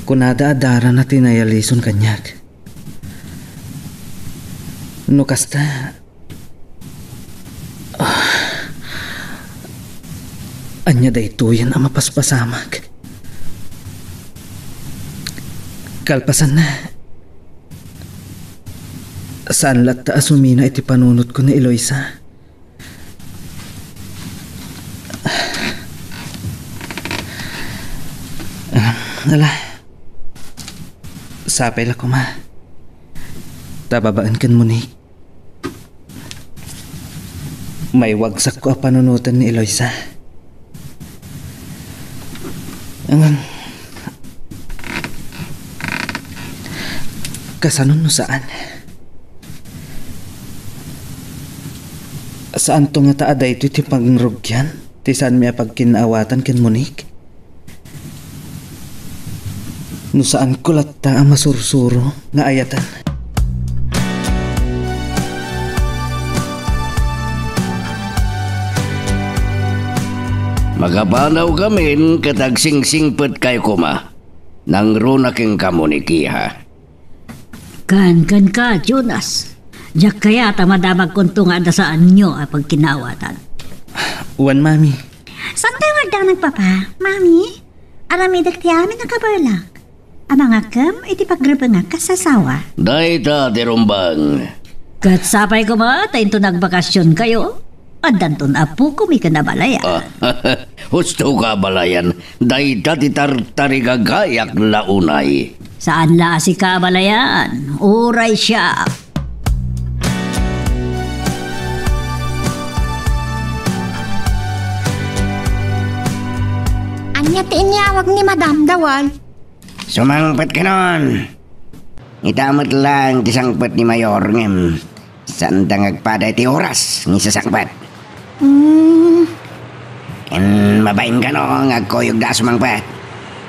Kunada a darana ti nayalison kaniak. No kasta, ah, ania daytoyen a mapaspasamak? Kalpasanna, saan latta a sumina iti panunotko ni Eloisa. Ah, ala. Sapay la koma. Ta babaen ken Monique, maiwagsakko a panunoten ni Eloisa. Ngem, kasano no saan? Saanto ngata a daytoy ti pangrugian ti saanmi a pagkinaawatan ken Monique? No saanko latta a masursuro nga ayaten. Makapanawkamin ket agsingsingpetkayo koma. Nangruna kenka, Monique, ha? Ken, kenka, Jonas. Diak kayat a madamagkonto nga adda saanyo a pagkinaawatan. Wen, Mami. Saantayo nga agdanag, Papa? Mami, aramidek ti amin a kabaelak. A mangakem iti pagrubengak kas asawa. Dayta ti rumbeng. Ket sapay koma ta inton agbakasionkayo, addanton apokomi ken abalayan. Ah, husto ka abalayan. Dayta ti tartarigagayak la unay. Saan la a sika abalayan. Uray siak. Ania ti inyawag ni Madam Dawal? Sumangpet kanon. Ita met laeng ti sangpet ni Mayor ngem saanda nga agpada iti oras nga isasangpet. Hmm. Ken mabain kano nga agkuyogda a sumangpet.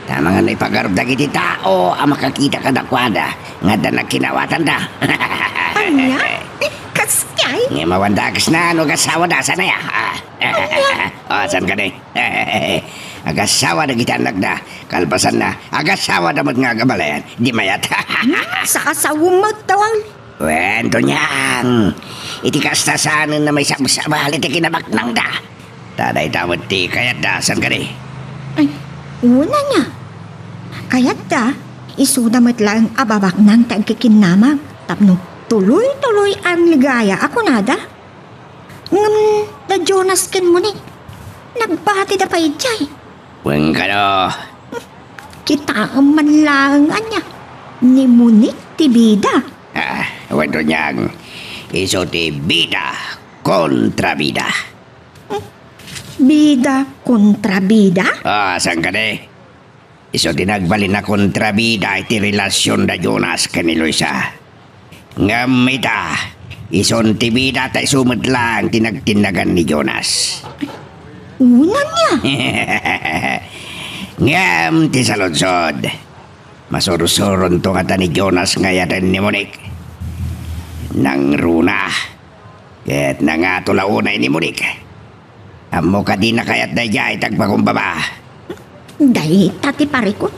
Ta amangan no ipagarup dagiti tao a makakita kadakuada nga adda nagkinawatanda. Ania? Kaskay? Ngem awanda a kasna no agasawada, saan aya? Ah. Ania? Oh, saan kadi? Agasawa dagiti annakda. Kalpasanna, agasawada met nga agabalayan. Di mayat. Hmm, saka sao met, Dawal. Wen, Donyang. Iti kasta saanen a maisabsabali ti kinabaknangda. Ta dayta met ti kayatda, saan kadi? Ay, una niya. Kayatda, isuda met laeng a babaknang ti agkikinnamag tapno tuloy-tuloy a ligaya a kunada. Ngem da Jonas ken Monique, nagbatida pay idiay. Wen kano. Kitaem man laeng ania, ni Monique ti bida. Ah, wen, Donyang, isu ti bida kontra bida. Hmm? Bida kontra bida? Ah, saan kadi? Isu ti nagbalin a kontrabida iti relasion da Jonas ken ni Luisa. Ngem ita, isun ti bida ta isu met laeng ti nagtinnagan ni Jonas. Unan niya. Ngem ti saludsod, masursuronto ngata ni Jonas nga ayaten ni Monique? Nangruna. Ket nangato la unay ni Monique. Ammo kadi nakayat daydiay ti agpakumbaba? Dayta ti parikut.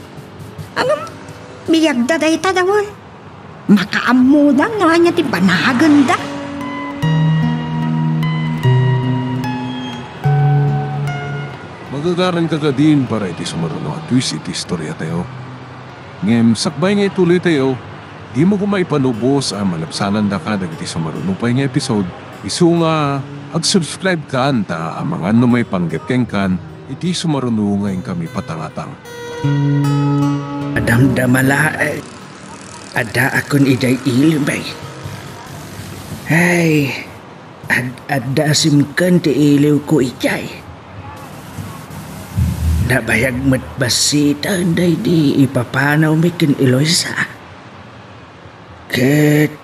Ngem, biagda dayta, Dawal. Makaammoda no ania ti banagenda. Magagaranka kadin para iti sumaruno a twist iti istoriatayo. Ngem sakbay nga ituloytayo, dimo koma ipanubos a malabsanandaka dagiti sumaruno pay nga episode, isu nga ag-subscribe kan ta amangan no maipanggep kenkan iti sumaruno nga inkami patangatang. Madamdama laeng, addaakon idiay iliw, bay. Ay, Ad-adda a simken ti iliwko idiay. Nabayag met bassiten daydi ipapanawmi ken Eloisa. Ket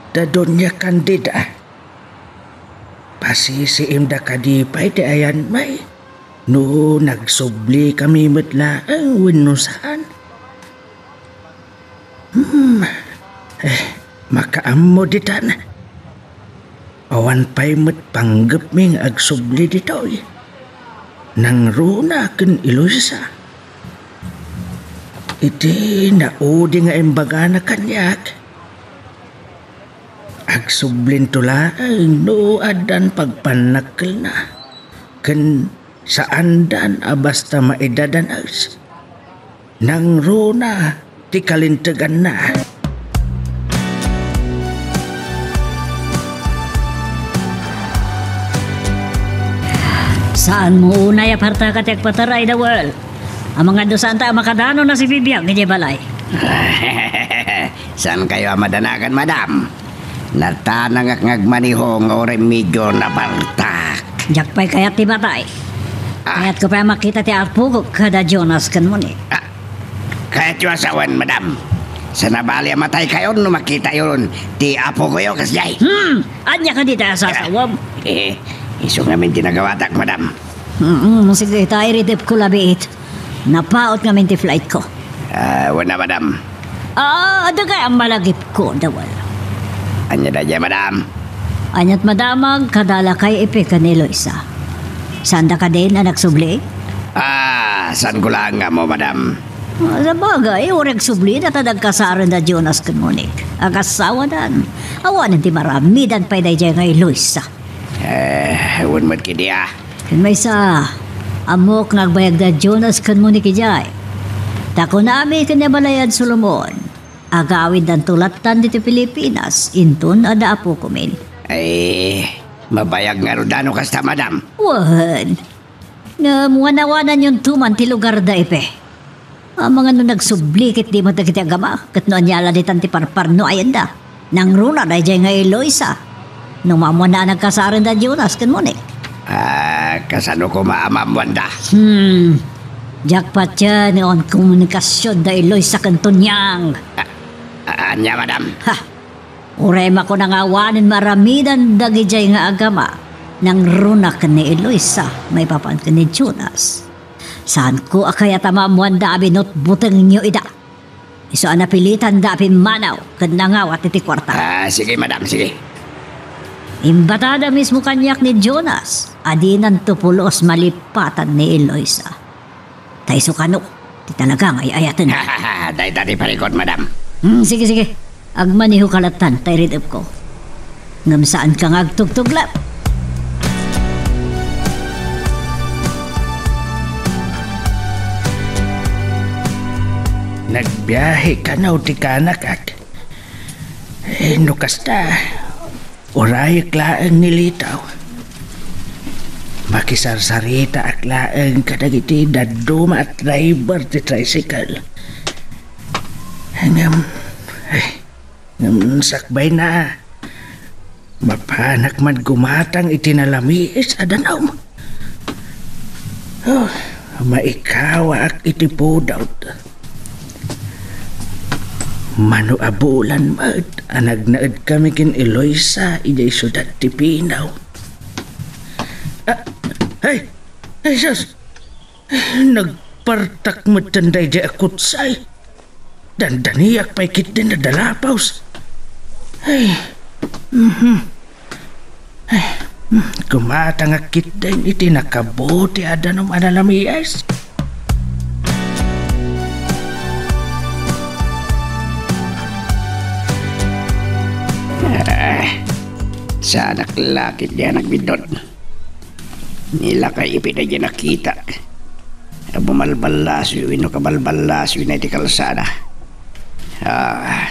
da Doña Candida, pasisiimda kadi pay ti ayanmi no nagsublikami met laeng wenno saan? Hmm. Eh, makaammo ditan. Awan pay met panggepmi nga agsubli ditoy. Nangruna ken Eloisa. Iti naudi nga imbagana kaniak, agsublinto laeng no addan pagpannakkelna ken saandan a basta maidadanes. Nangruna ti kalinteganna. Saanmo unay a partaka ti agpataray, Dawal. Amangan no saanta a makadanon a sibibiag idiay balay. Saankayo a madanagan, madam? Natanangak nga agmaneho nga uray medyo napartak. Diak pay kayat ti matay. Ah. Kayatko pay a makita ti apok kada Jonas ken Monique. Ah, kayatyo a sawen, madam? Saan a bali a mataykayon no makitayon ti apokoyo kasdiay? Hmm, ania kadi ti sasawem? Eh, isu ngamin ti nagawatak, madam. Mm, sige, ta iridepko labiit. Napaut ngamin ti flightko. Ah, wen a, madam. Ah, adda kay a malagipko, Dawal. Ania daydiay, madam? Aniat madamag kada lakay ipiken ni Eloisa? Saanda kadin a nagsubli? Ah, saanko laeng nga ammo, madam. Ah, sabagay, uray agsubli, ta nagkasarenda Jonas ken Monique. Agasawadan. Awanen ti maramidan pay daydiay nga Eloisa. Eh, wen met kadi a. Ken maysa, ammok nga agbayag da Jonas ken Monique idiay. Ta kunami ken ni Abalayad Solomon, agawiddanto lattan ditoy Pilipinas, inton adda apokomin. Ay, mabayag ngarud no kasta, madam. Wen, ngem wanawananyonto man ti lugarda, Ipe. Amangan no nagsubli ketdi met dagiti agama, ket no ania la ditan ti parparno a ayanda. Nangruna daydiay nga Eloisa. No maammoanna a nagkasaren da Jonas ken Monique. Ah, kasano koma a maammoanda? Hmm. Diak patien nga awan komunikasion da Eloisa ken Tonyang. Ah, ah, ania, madam? Ha! Uray makuna nga awanen maaramidan dagidiay nga agama, nangruna ken ni Eloisa maipapan ken ni Jonas. Saanko a kayat a maammoanda a binutbutengyo ida. Isu a napilitanda a pimmanaw ken nangawat iti kuarta. Ah, sige, madam, sige. Imbatada mismo kaniak ni Jonas a dinanto pulos malipatan ni Eloisa. Ta isu kano ti talaga nga ay-ayaten. Dayta ti parikut, madam. Hmm, sige, sige. Agmanehoka lattan, ta iridepko. Ngem saanka nga agtugtuglep. Nagbiahe kano ti kanak, ak. Eh, no kasta, urayek laeng ni Litaw. Makisarsaritaak laeng kadagiti dadduma a driver ti tricycle. Ngem, eh, ngem sakbayna, mapanak man gumatang iti nalamiis a danum. Oh, maikawaak iti pudot. Mano a bulan met a nagnaed kami ken Eloisa idiay siudad ti Pinaw. Ah, ay! Ay, sus! Nagpartak metten daydiay a kutsay. Dandaniak pay ketdin a dalapaws. Ay, mhm. Ay, mm, gumatangak ketdin iti nakabuti a danum a nalamiis. Ah, saanak la ketdi a nagbiddut. Ni lakay, Ipe, daydiay nakitak a bumalballasoy wenno kabalballasoyna iti kalsada. Ah,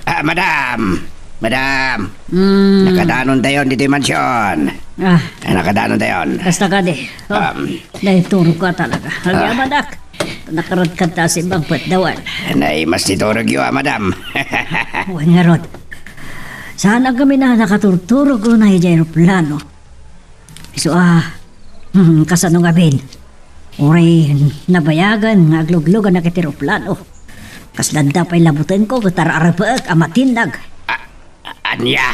ah, madam! Madam! Mm. Nakadanontayon ditoy mansion. Ah. Ah, nakadanontayon. Kasta kadi. Oh, um, naiturogka talaga. Ah. Agyamanak. Nakaradkadta a simbang pet dawan. Naimas ti turogyo, ah, madam. Wen ngarud. Saan a kami a nakaturturog unay idiay eroplano. Isu a, hmm, kasano ngamin? Uray nabayagen nga aglugluganak iti eroplano. Kasla adda pay labutenko ket ar-arepeek a matinnag. A-, a-, ania?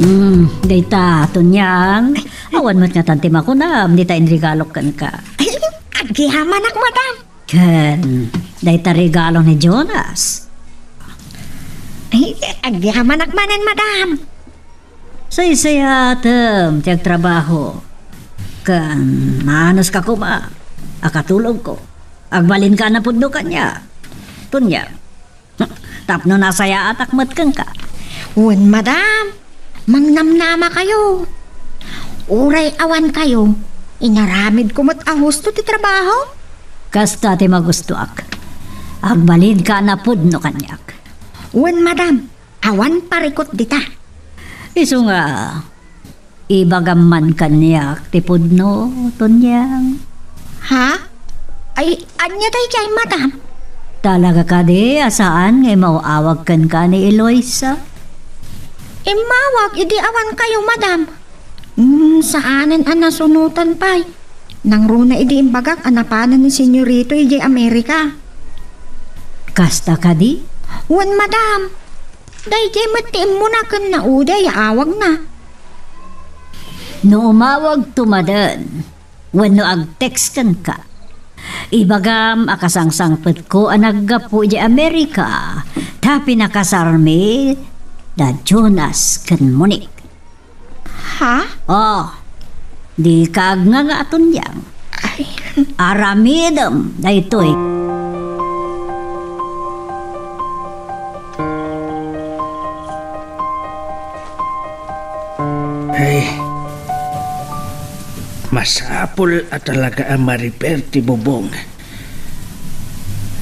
Hmm, dayta, Tonyang. Awan met ngatan ti makunam, dita inregalok kenka. Ay, agyamanak, madam. Ken, dayta regalo ni Jonas. Ay, agyamanak manen, madam. Saysayaatem ti agtrabaho. Ken, maanuska koma a katulongko. Agbalinka a napudno kaniak. Tonyang. Tapno nasayaatak met kenka. Wen, madam. Mangnamnamakayo. Uray awankayo, inaramidko met a husto ti trabaho. Kasta ti magustoak. Agbalinka a napudno kaniak. Wen, madam. Awan parikut dita. Isu nga, ibagam man kaniak ti pudno, Tonyang. Ha? Ay, ania daydiay, madam? Talaga kadi a saan nga imaw-awag kenka ni Eloisa? Immawag idi awankayo, madam. Hmm, saanen a nasunotan pay. Nangruna idi imbagak a napanen ni Senyorito idiay Amerika. Kasta kadi? Wen, madam. Daydiay met ti immuna ken naudiay a awagna. No umawagto manen, wenno agtext kenka, ibagam a kasangsangpetko a naggapu idiay Amerika ta pinakasarmi da Jonas ken Monique. Ha? Oh, dika agnganga, Tonyang. Ay. Aramidem daytoy. Masapul a talaga a ma-repair ti bubong.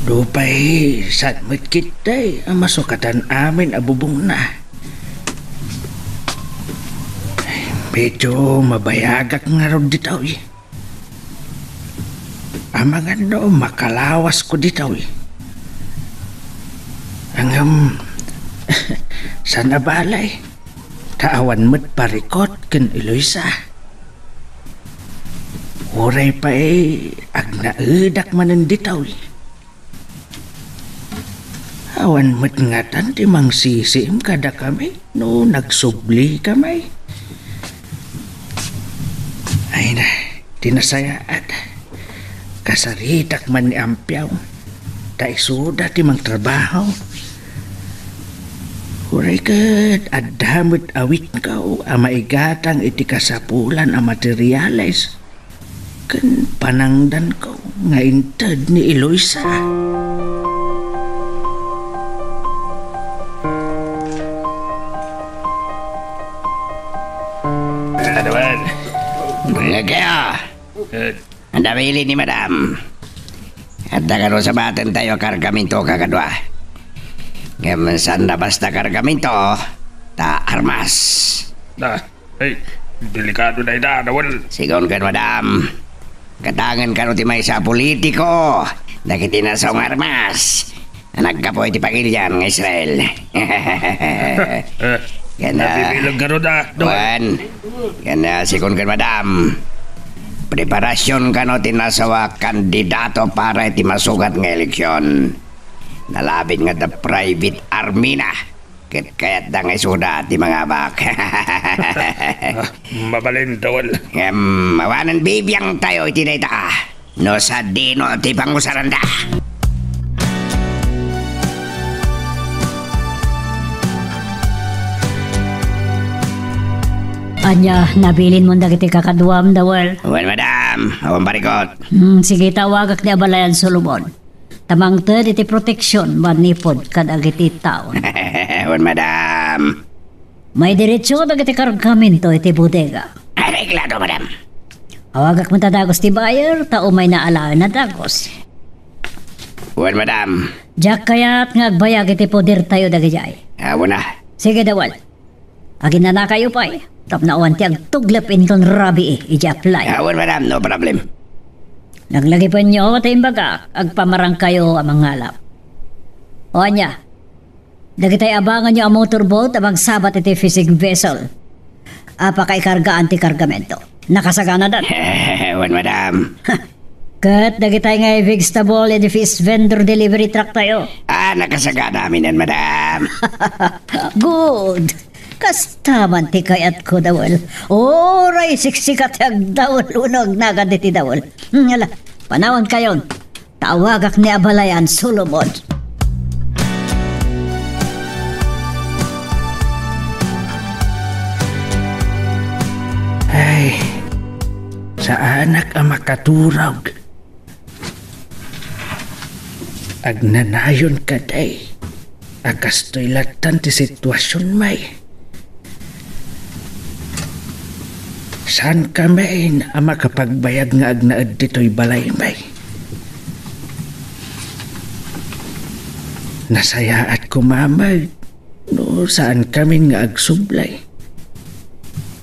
Nupay saan met ketdi a masukatan amin a bubongna. Medyo mabayagak ngarud ditoy. Amangan no makalawasko ditoy. Ngem, saan a bale, ta awan met parikut ken Eloisa. Uray pay agnaedak manen ditoy. Awan met ngatan ti mangsisiim kadakami no nagsublika may. Ay na, ti nasayaat. Kasaritak man ni Ampiaw. Ta isuda ti mangtrabaho. Uray ket adda met awitko a maigatang iti kasapulan a materiales ken panangdanko nga inted ni Eloisa. Ano man? Bulagyo! Eh. Nabilin ni Madam. Adda kano sabatentayo a kargamento, kakadua. Ngem saan a basta kargamento, ta armas. Ah, ay, delikado dayta, Dawel. Sigun ken Madam, gatangen kano ti maysa a politiko dagiti nasao nga armas a naggapu iti pagilian nga Israel. Eh, Ken, ah, nabibilang kano da, Dawel. Wen, ken, ah, sigun ken Madam, preparasion kano ti nasao a kandidato para iti masukat nga eleksion. Nalabit nga adda private army na. Ket kayatda nga isuda ti mangabak. Ah, mabalin, Dawel. Ngem, awanen bibiangtayo iti dayta. No sadino ti pangusaranda. Ania, nabilinmon dagiti kakaduam, Dawel? Wen, Madam. Awan parikut. Hmm, sige, tawagak ni Abalayan Solomon. Ta mangted iti proteksion manipud kadagiti tao. Wen, madam. Maidiretso dagiti kargamento iti bodega. Areglado, madam. Awagak met a dagus ti buyer, ta umayna alaenna a dagus. Wen, madam. Diak kayat nga agbayag iti podertayo dagidiay. Awan a. Sige, Dawel. Aginnanakayo pay, tapno awan ti agtuglep inton rabii idiay apply. Awan, madam, no problem. Laglagipenyo ti imbagak, agpamarangkayo a mangalap. O ania, dagitay abanganyo a motorboat a mangsabat iti fishing vessel a pakaikargaan ti kargamento. Nakasaganadan. Wen, madam. Ket dagitay nga vegetable iti fish vendor delivery truck tayo. Ah, nakasagana amin, madam. Good. Kasta man ti kayatko, Dawel. Uray siksika ti agdawel wenno agnagan diti dawel. Hmm, ala, panawankayon. Tawagak ni Abalayan Solomon. Ay, saanak a makaturog. Agnanayon kadi a kastoy lattan ti situasion, may. Saankami a makapagbayag nga agnaed ditoy balay, may. Nasayaat koma met no saankami nga agsublay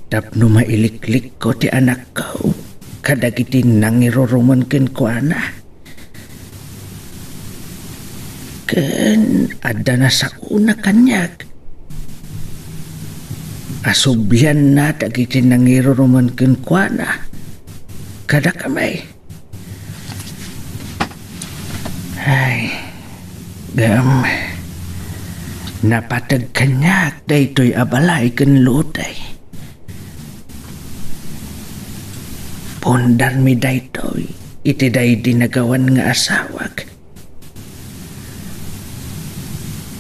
tapno mailiklikko ti anakko kadagiti nangirurumen kenkuana. Ken adda nasaona kaniak a sublianna dagiti nangirurumen kenkuana kadakami. Ay, ngem, napateg kaniak daytoy a balay ken lote. Pundarmi daytoy iti daydi nagawan nga asawak.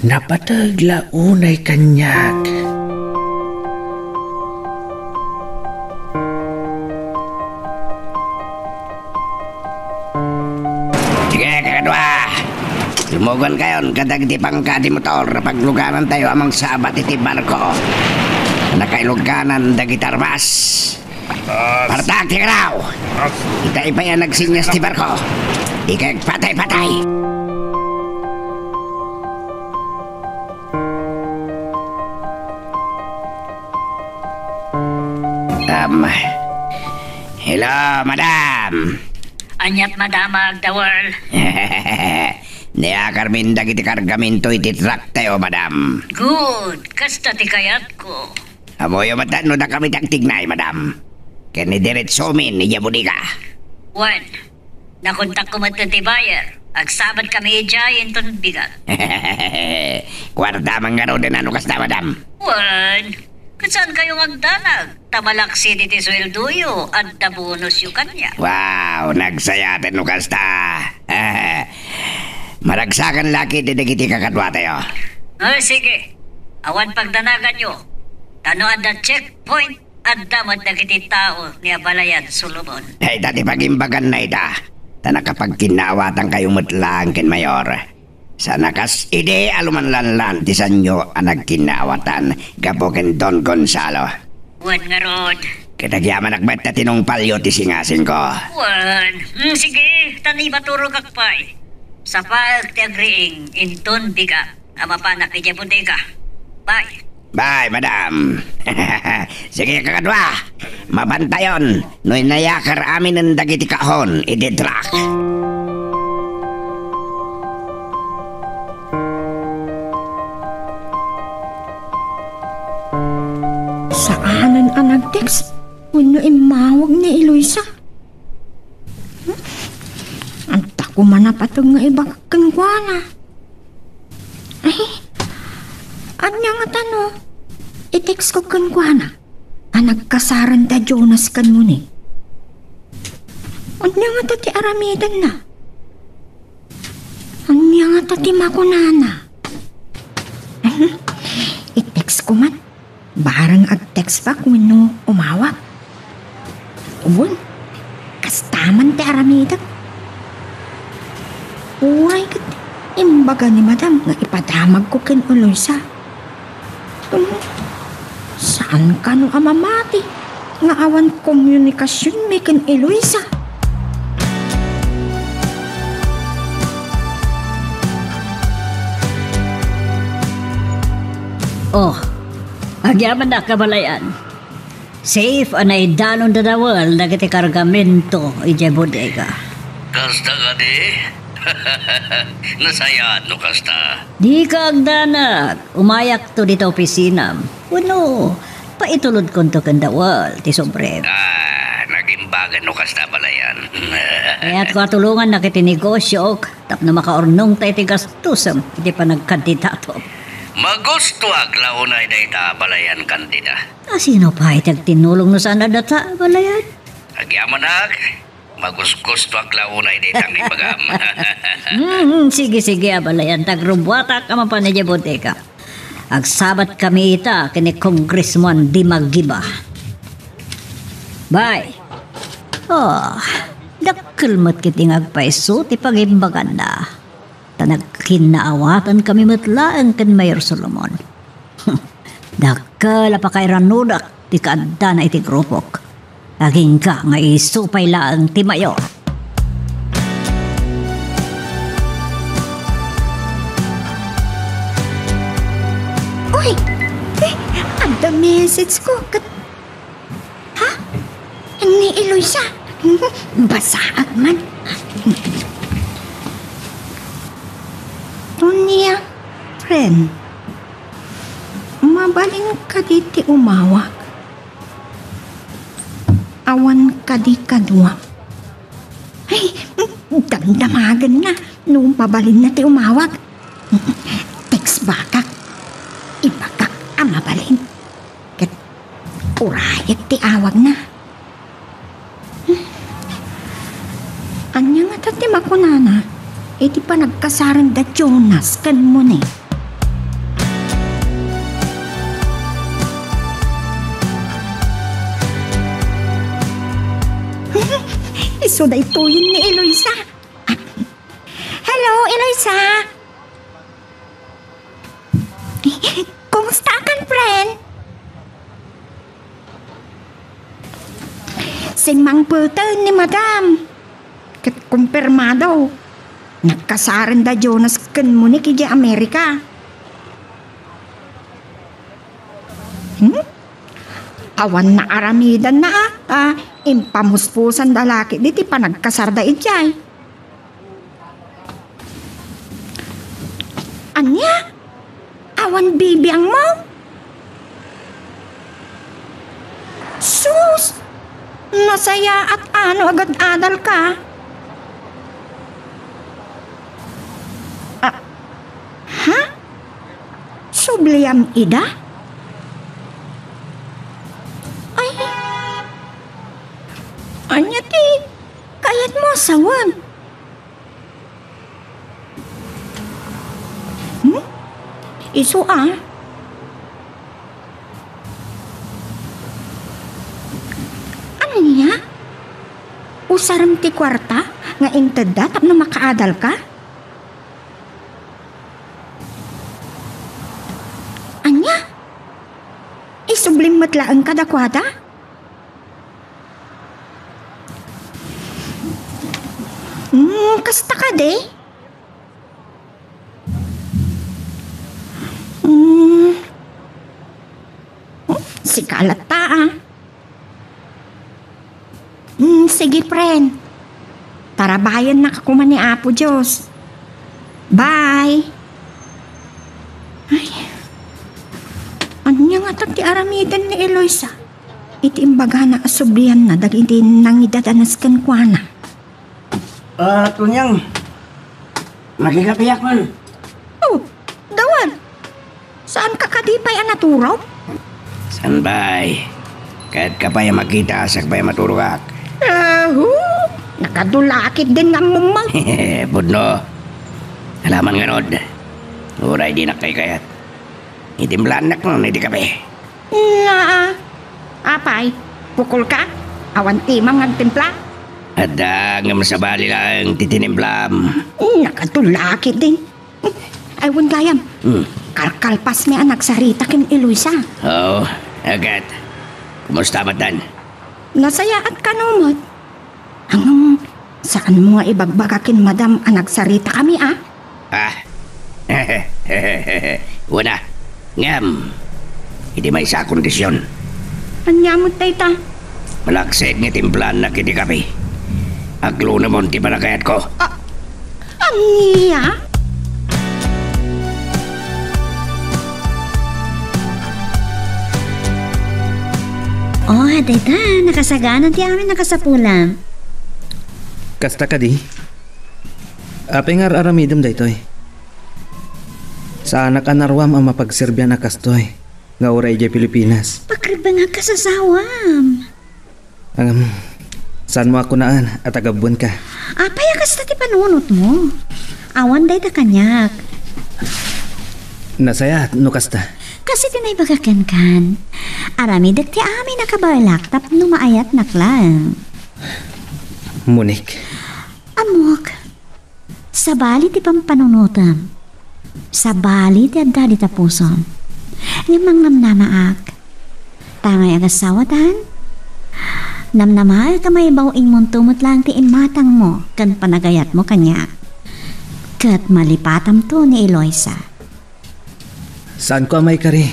Napateg la unay kaniak. Sige, kakadua. Lumugankayon kadagiti pangka ti motor. Pagluganantayo a mangsabat iti barko. Nakailuganan dagiti armas. Partak ti karaw! Itay pay a nagsinyas ti barko. Dikay agpatay-patay! Um, hello, madam. Aniat madamag, Dawel. Niyakarmin dagiti kargamento iti truck tayo, madam. Good. Kasta ti kayatko. Ammoyo met no dakami ti agtignay, madam. Ken idiretsomin idiay bodega. Wen, nakontakko met ti buyer. Agsabatkami idiay inton bigat. Kuarta man ngaruden no kasta, madam. Wen, ket saankayo nga agdanag? Ta malaksi diti sueldoyo, adda bonusyo kaniak. Wow, nagsayaten no kasta. Maragsakan la ketdi dagiti kakaduatayo. Ah, sige. Awan pagdanaganyo. Ta no adda checkpoint, adda met dagiti tao ni Abalayan Solomon. Ay, ta ti pagimbaganna ita. Ta nakapagkinnaawatankayo met laeng ken Mayor. Saan a kas idi a lumanlanlan ti saanyo a nagkinnaawatan gapu ken Don Gonzalo. Wen ngarud. Ket agyamanak met ta tinungpalyo ti singasingko. Wen. Mm, sige, tan ibaturogak pay. Sapaek ti agriing inton bigat a mapanak idiay bodega. Bye. Bye, madam. Sige, kakadua. Mabantayon no inayakar aminen dagiti kahon iti truck. Saanen a nag-text wenno immawag ni Eloisa. Hmm? Adda koma napateg nga ibagak kenkuana. Ay, ania ngata no i-text ko kenkuana a nagkasarenda Jonas ken Moni? Ania ngata ti aramidenna? Ania ngata ti makunana? I-text ko man. Barang ag-text back wenno umawag. Wen, kasta man ti aramidek. Uray ket imbaga ni Madam nga ipadamagko ken Eloisa. Wen, saan kano a mamati nga awan komunikasionmi ken Eloisa? Oh, agyamanak, abalayan. Safe a naidanon da Dawel dagiti kargamento idiay bodega. Kasta kadi? Nasayaat no kasta. Dika agdanag, umayakto dita opisinam. Wenno, paitulodkonto ken Dawel ti sobrem. Ah, nagimbagan no kasta, abalayan. Kayatko a tulongannak iti negosiok tapno makaurnongta iti gastosem iti panagkandidatom. Magustoak la unay dayta, abalayan kandida. A sino pay ti agtinnulong no saan a data, abalayan? Agyamanak, magusgustoak la unay dayta nga ibagam. Mm, sige, sige, abalayan, ta agrubbuatak a mapan idiay bodega. Agsabatkami ita ken ni Congressman Dimagiba. Bye. Oh, dakkel met ketdi nga agpayso ti pagimbaganna. Ta nagkinnaawatankami met laeng ken Mayor Solomon. Dakkel a pakairanodak ti kaaddana iti grupok. Agingga nga isu pay laeng ti Mayor. Uy! Eh, adda message ko ket Ha? Ni Eloisa? Basaak man. Unia, friend, mabalin kadi ti umawag? Awan kadi kaduak? Ay, damdamagenna no mabalinna ti umawag. Text backak. Ibagak a mabalin. Ket urayek ti awagna. Ania ngata ti makunana iti panagkasarenda Jonas ken Moni? Isu daytoyen ni Eloisa. Hello, Eloisa! Kumusta kan, friend? Simmangpeten ni Madam. Ket kumpirmado. Nagkasaren da Jonas ken Monique idiay Amerika. Hmm? Awan naaramidanna a, a, impamuspusan da la ketdi ti panagkasarda idiay. Ania? Awan bibiangmo? Sus! Nasayaat a no agad-adalka. Ah, ha? Subliam ida? Ay, ania ti kayatmo a sawen? Hmm? Isu a? Ania? Usarem ti kuarta nga intedda tapno makaadalka? Ania? Isublim met laeng kadakuada? Hmm, kasta kadi? Hmm. Sika latta, ah. Hmm, sige, friend. Tarabayennaka koma ni Apo Dios. Bye. Ay. Ania ngata ti aramiden ni Eloisa? Iti imbagana a sublianna dagiti nangidadanas kenkuana. Ah, Tonyang, makikapiak man. Oh, Dawan, saanka kadi pay a naturuok? Saan pay? Kayatka pay a makita, siak pay a maturogak. Aho, nakadulakit din nga ammom. Pudno. Alaman ngarud. Uray dinak kaykayat. Itimplaannak man iti kape. Naa. Apay, pukolka? Awan timam nga agtimpla? Adda, ngem sabali laeng ti tinimplam. Nakatulakit din. Ay, wen gayam. Hmm. Kalkalpasmi a nagsarita ken Eloisa. Oo, agat. Kumusta matdan? Nasayaat kano met. Ngem, saanmo nga ibagbaga ken Madam a nagsaritakami, a? Ah. Wen a. Ngem, iti maysa a kondision. Ania met dayta? Malaksid nga timplaannak iti kape. Aglunemon ti panagayatko. Ah, ania? Oh, dayta, nakasagana ti amin a kasapulam. Kasta kadi? Apay nga ar-aramidem daytoy? Saanak a naruam a mapagserbian a kastoy nga uray idiay Pilipinas. Pakrebbeng a kasasawam. Ngem, saanmo a kunaan a taga-Buenka? Apay a kasta ti panunotmo? Awan dayta kaniak. Nasayaat no kasta. Kas iti naibaga kenkan, aramidek ti amin a kabaelak tapno maayatnak laeng. Monique. Ammok. Sabali ti pampanunotem. Sabali ti adda dita pusom. Ngem mangnamnamaak. Ta ngay agasawatan, namnamaek a maibaw-ingmonto met laeng ti imatangmo ken panagayatmo kaniak. Ket malipatamto ni Eloisa. Saanko a maikari.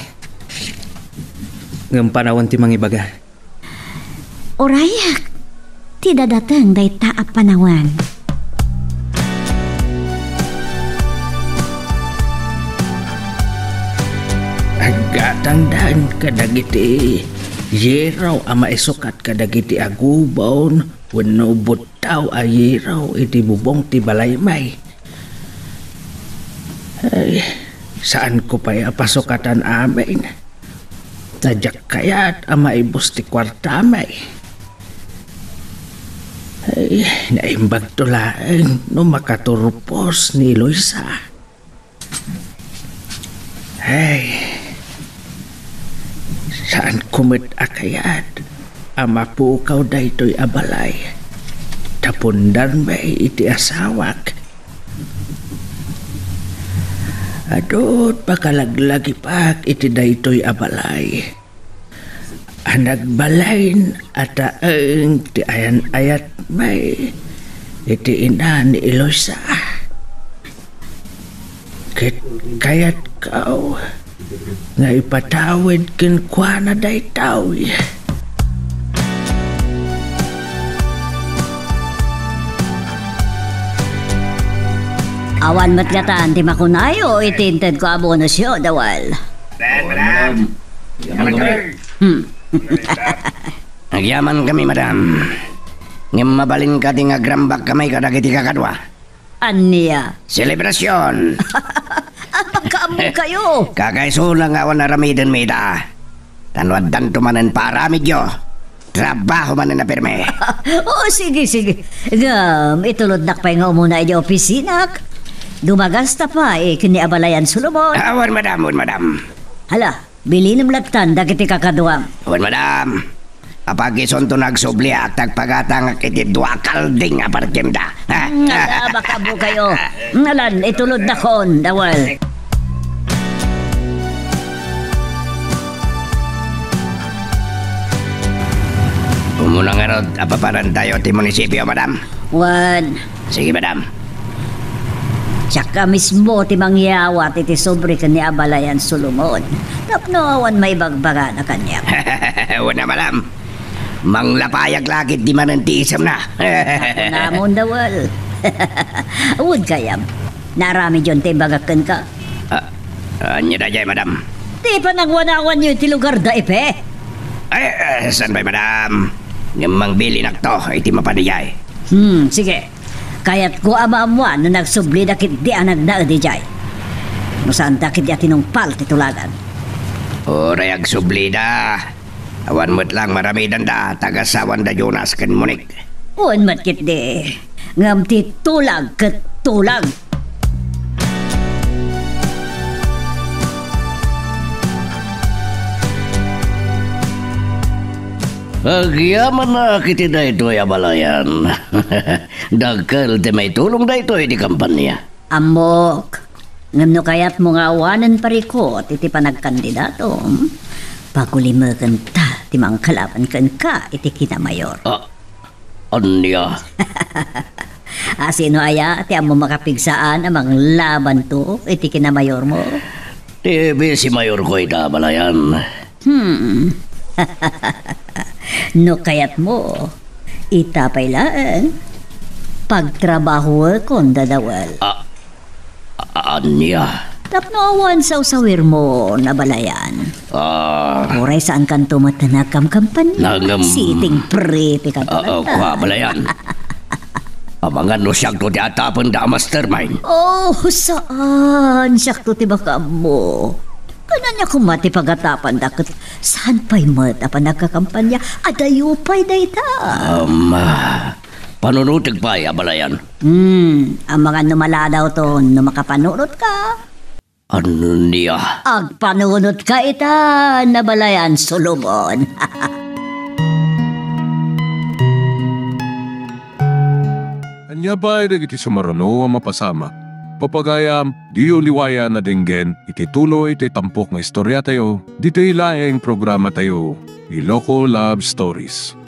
Ngem panawen ti mangibaga. Urayak ti dadateng dayta a panawen. Aggatangdan kadagiti yero a maisukat kadagiti agubon wenno buttaw a yero iti bubong ti balaymi. Ay, saanko pay a pasukatan amin. Ta diak kayat a maibus ti kuartami. Ay, naimbagto laeng no makaturpos ni Luisa. Ay, saanko met a kayat a mapukaw daytoy a balay. Ta pundarmi iti asawak. Adut pakalaglagipak iti daytoy a balay. a nagbalin a taeng ti ayan-ayatmi iti ina ni Eloisa. Ket kayatko nga ipatawid kenkuana daytoy. Awan met ngatan ti makunayo iti intedko a bonusyo, Dawal. Madam. Hmm. Agyamankami, madam. Ngem mabalin kadi nga agrambak kami kadagiti kakadua. Ania? Selebrasion! Makaammokayo! Kakaisuna nga awan aramidenmi ita. Ta no addanto manen paaramidyo, trabaho manen a pirme. Oh, sige, sige. Ngem, itulodnak pay nga umuna idiay opisinak. Dumagasta pay ken ni Abalayan Solomon. Ah, wen, madam, wen, madam. Hala, bilinem lattan dagiti kakaduam. Wen, madam. Apag isunto nga agsubliak, ta agpagatangak iti dua a kalding a parkemda. Hmm, ala, makaammokayo. Nalan, itulodnakon, Dawal. Umuna ngarud, apapadantayo ti munisipio, madam. Wen. Sige, madam. Siak a mismo ti mangyawat iti sobre ken ni Abalayan Solomon. Tapno awan maibagbagana kaniak. Wen a, madam. Manglapayak la ketdi manen ti isemna. Namon, Dawal. Awan gayam. Naaramidyon ti imbagak kenka. Ah, ania daydiay, madam? Ti panangwanawanyo iti lugarda, Ipe? Ay, eh, saan pay, madam? Ngem mangbilinakto iti mapaniay. Hmm, sige. Kayatko a maammoan no nagsublida ketdi a nagnaed idiay. No saanda ketdi a tinungpal ti tulagan. Uray agsublida. Awan met lang maramidanda, tagasawanda Jonas ken Monique. Wen met ketdi. Ngem ti tulag ket tulag. Agyamanak iti daytoy a balayan. Dakkel ti maitulong daytoy iti kampanya. Ammok, ngem no kayatmo nga awanen parikut iti panagkandidatom, pagulimekenta ti mangkalaban kenka iti kinamayor. Ah, ania? A, sino aya ti ammo makapigsaan a manglabanto iti kinamayormo? Ti bisi mayorko ita, balayan. Hmm. No kayatmo, ita pay laeng, pagtrabahuekon, Dadawel. A-, a-, ania? Tapno awan sawsawirmo, Nabalayan. Ah. Uray saankanto met nga agkamkampanya. Nangem. Sitting pretty ka. Ah, ah, talaga. Kua, balayan. Amangan no siakto ti atapenda a mastermind. Oh, saan? Siakto ti makaammo. Ken ania koma ti pagatapanda ket saan pay met a panagkakampanya? Adayo pay dayta. Um, ah, panunotek pay, abalayan. Hmm, amangan no maladawton no makapanunotka. Ania? Agpanunotka ita, Nabalayan Solomon. Ania pay dagiti sumaruno a mapasamak? Papagayam, diyo liwayan a denggen iti tuloy ti tampok nga istoriatayo, ditoy laeng programatayo, Iloko Love Stories.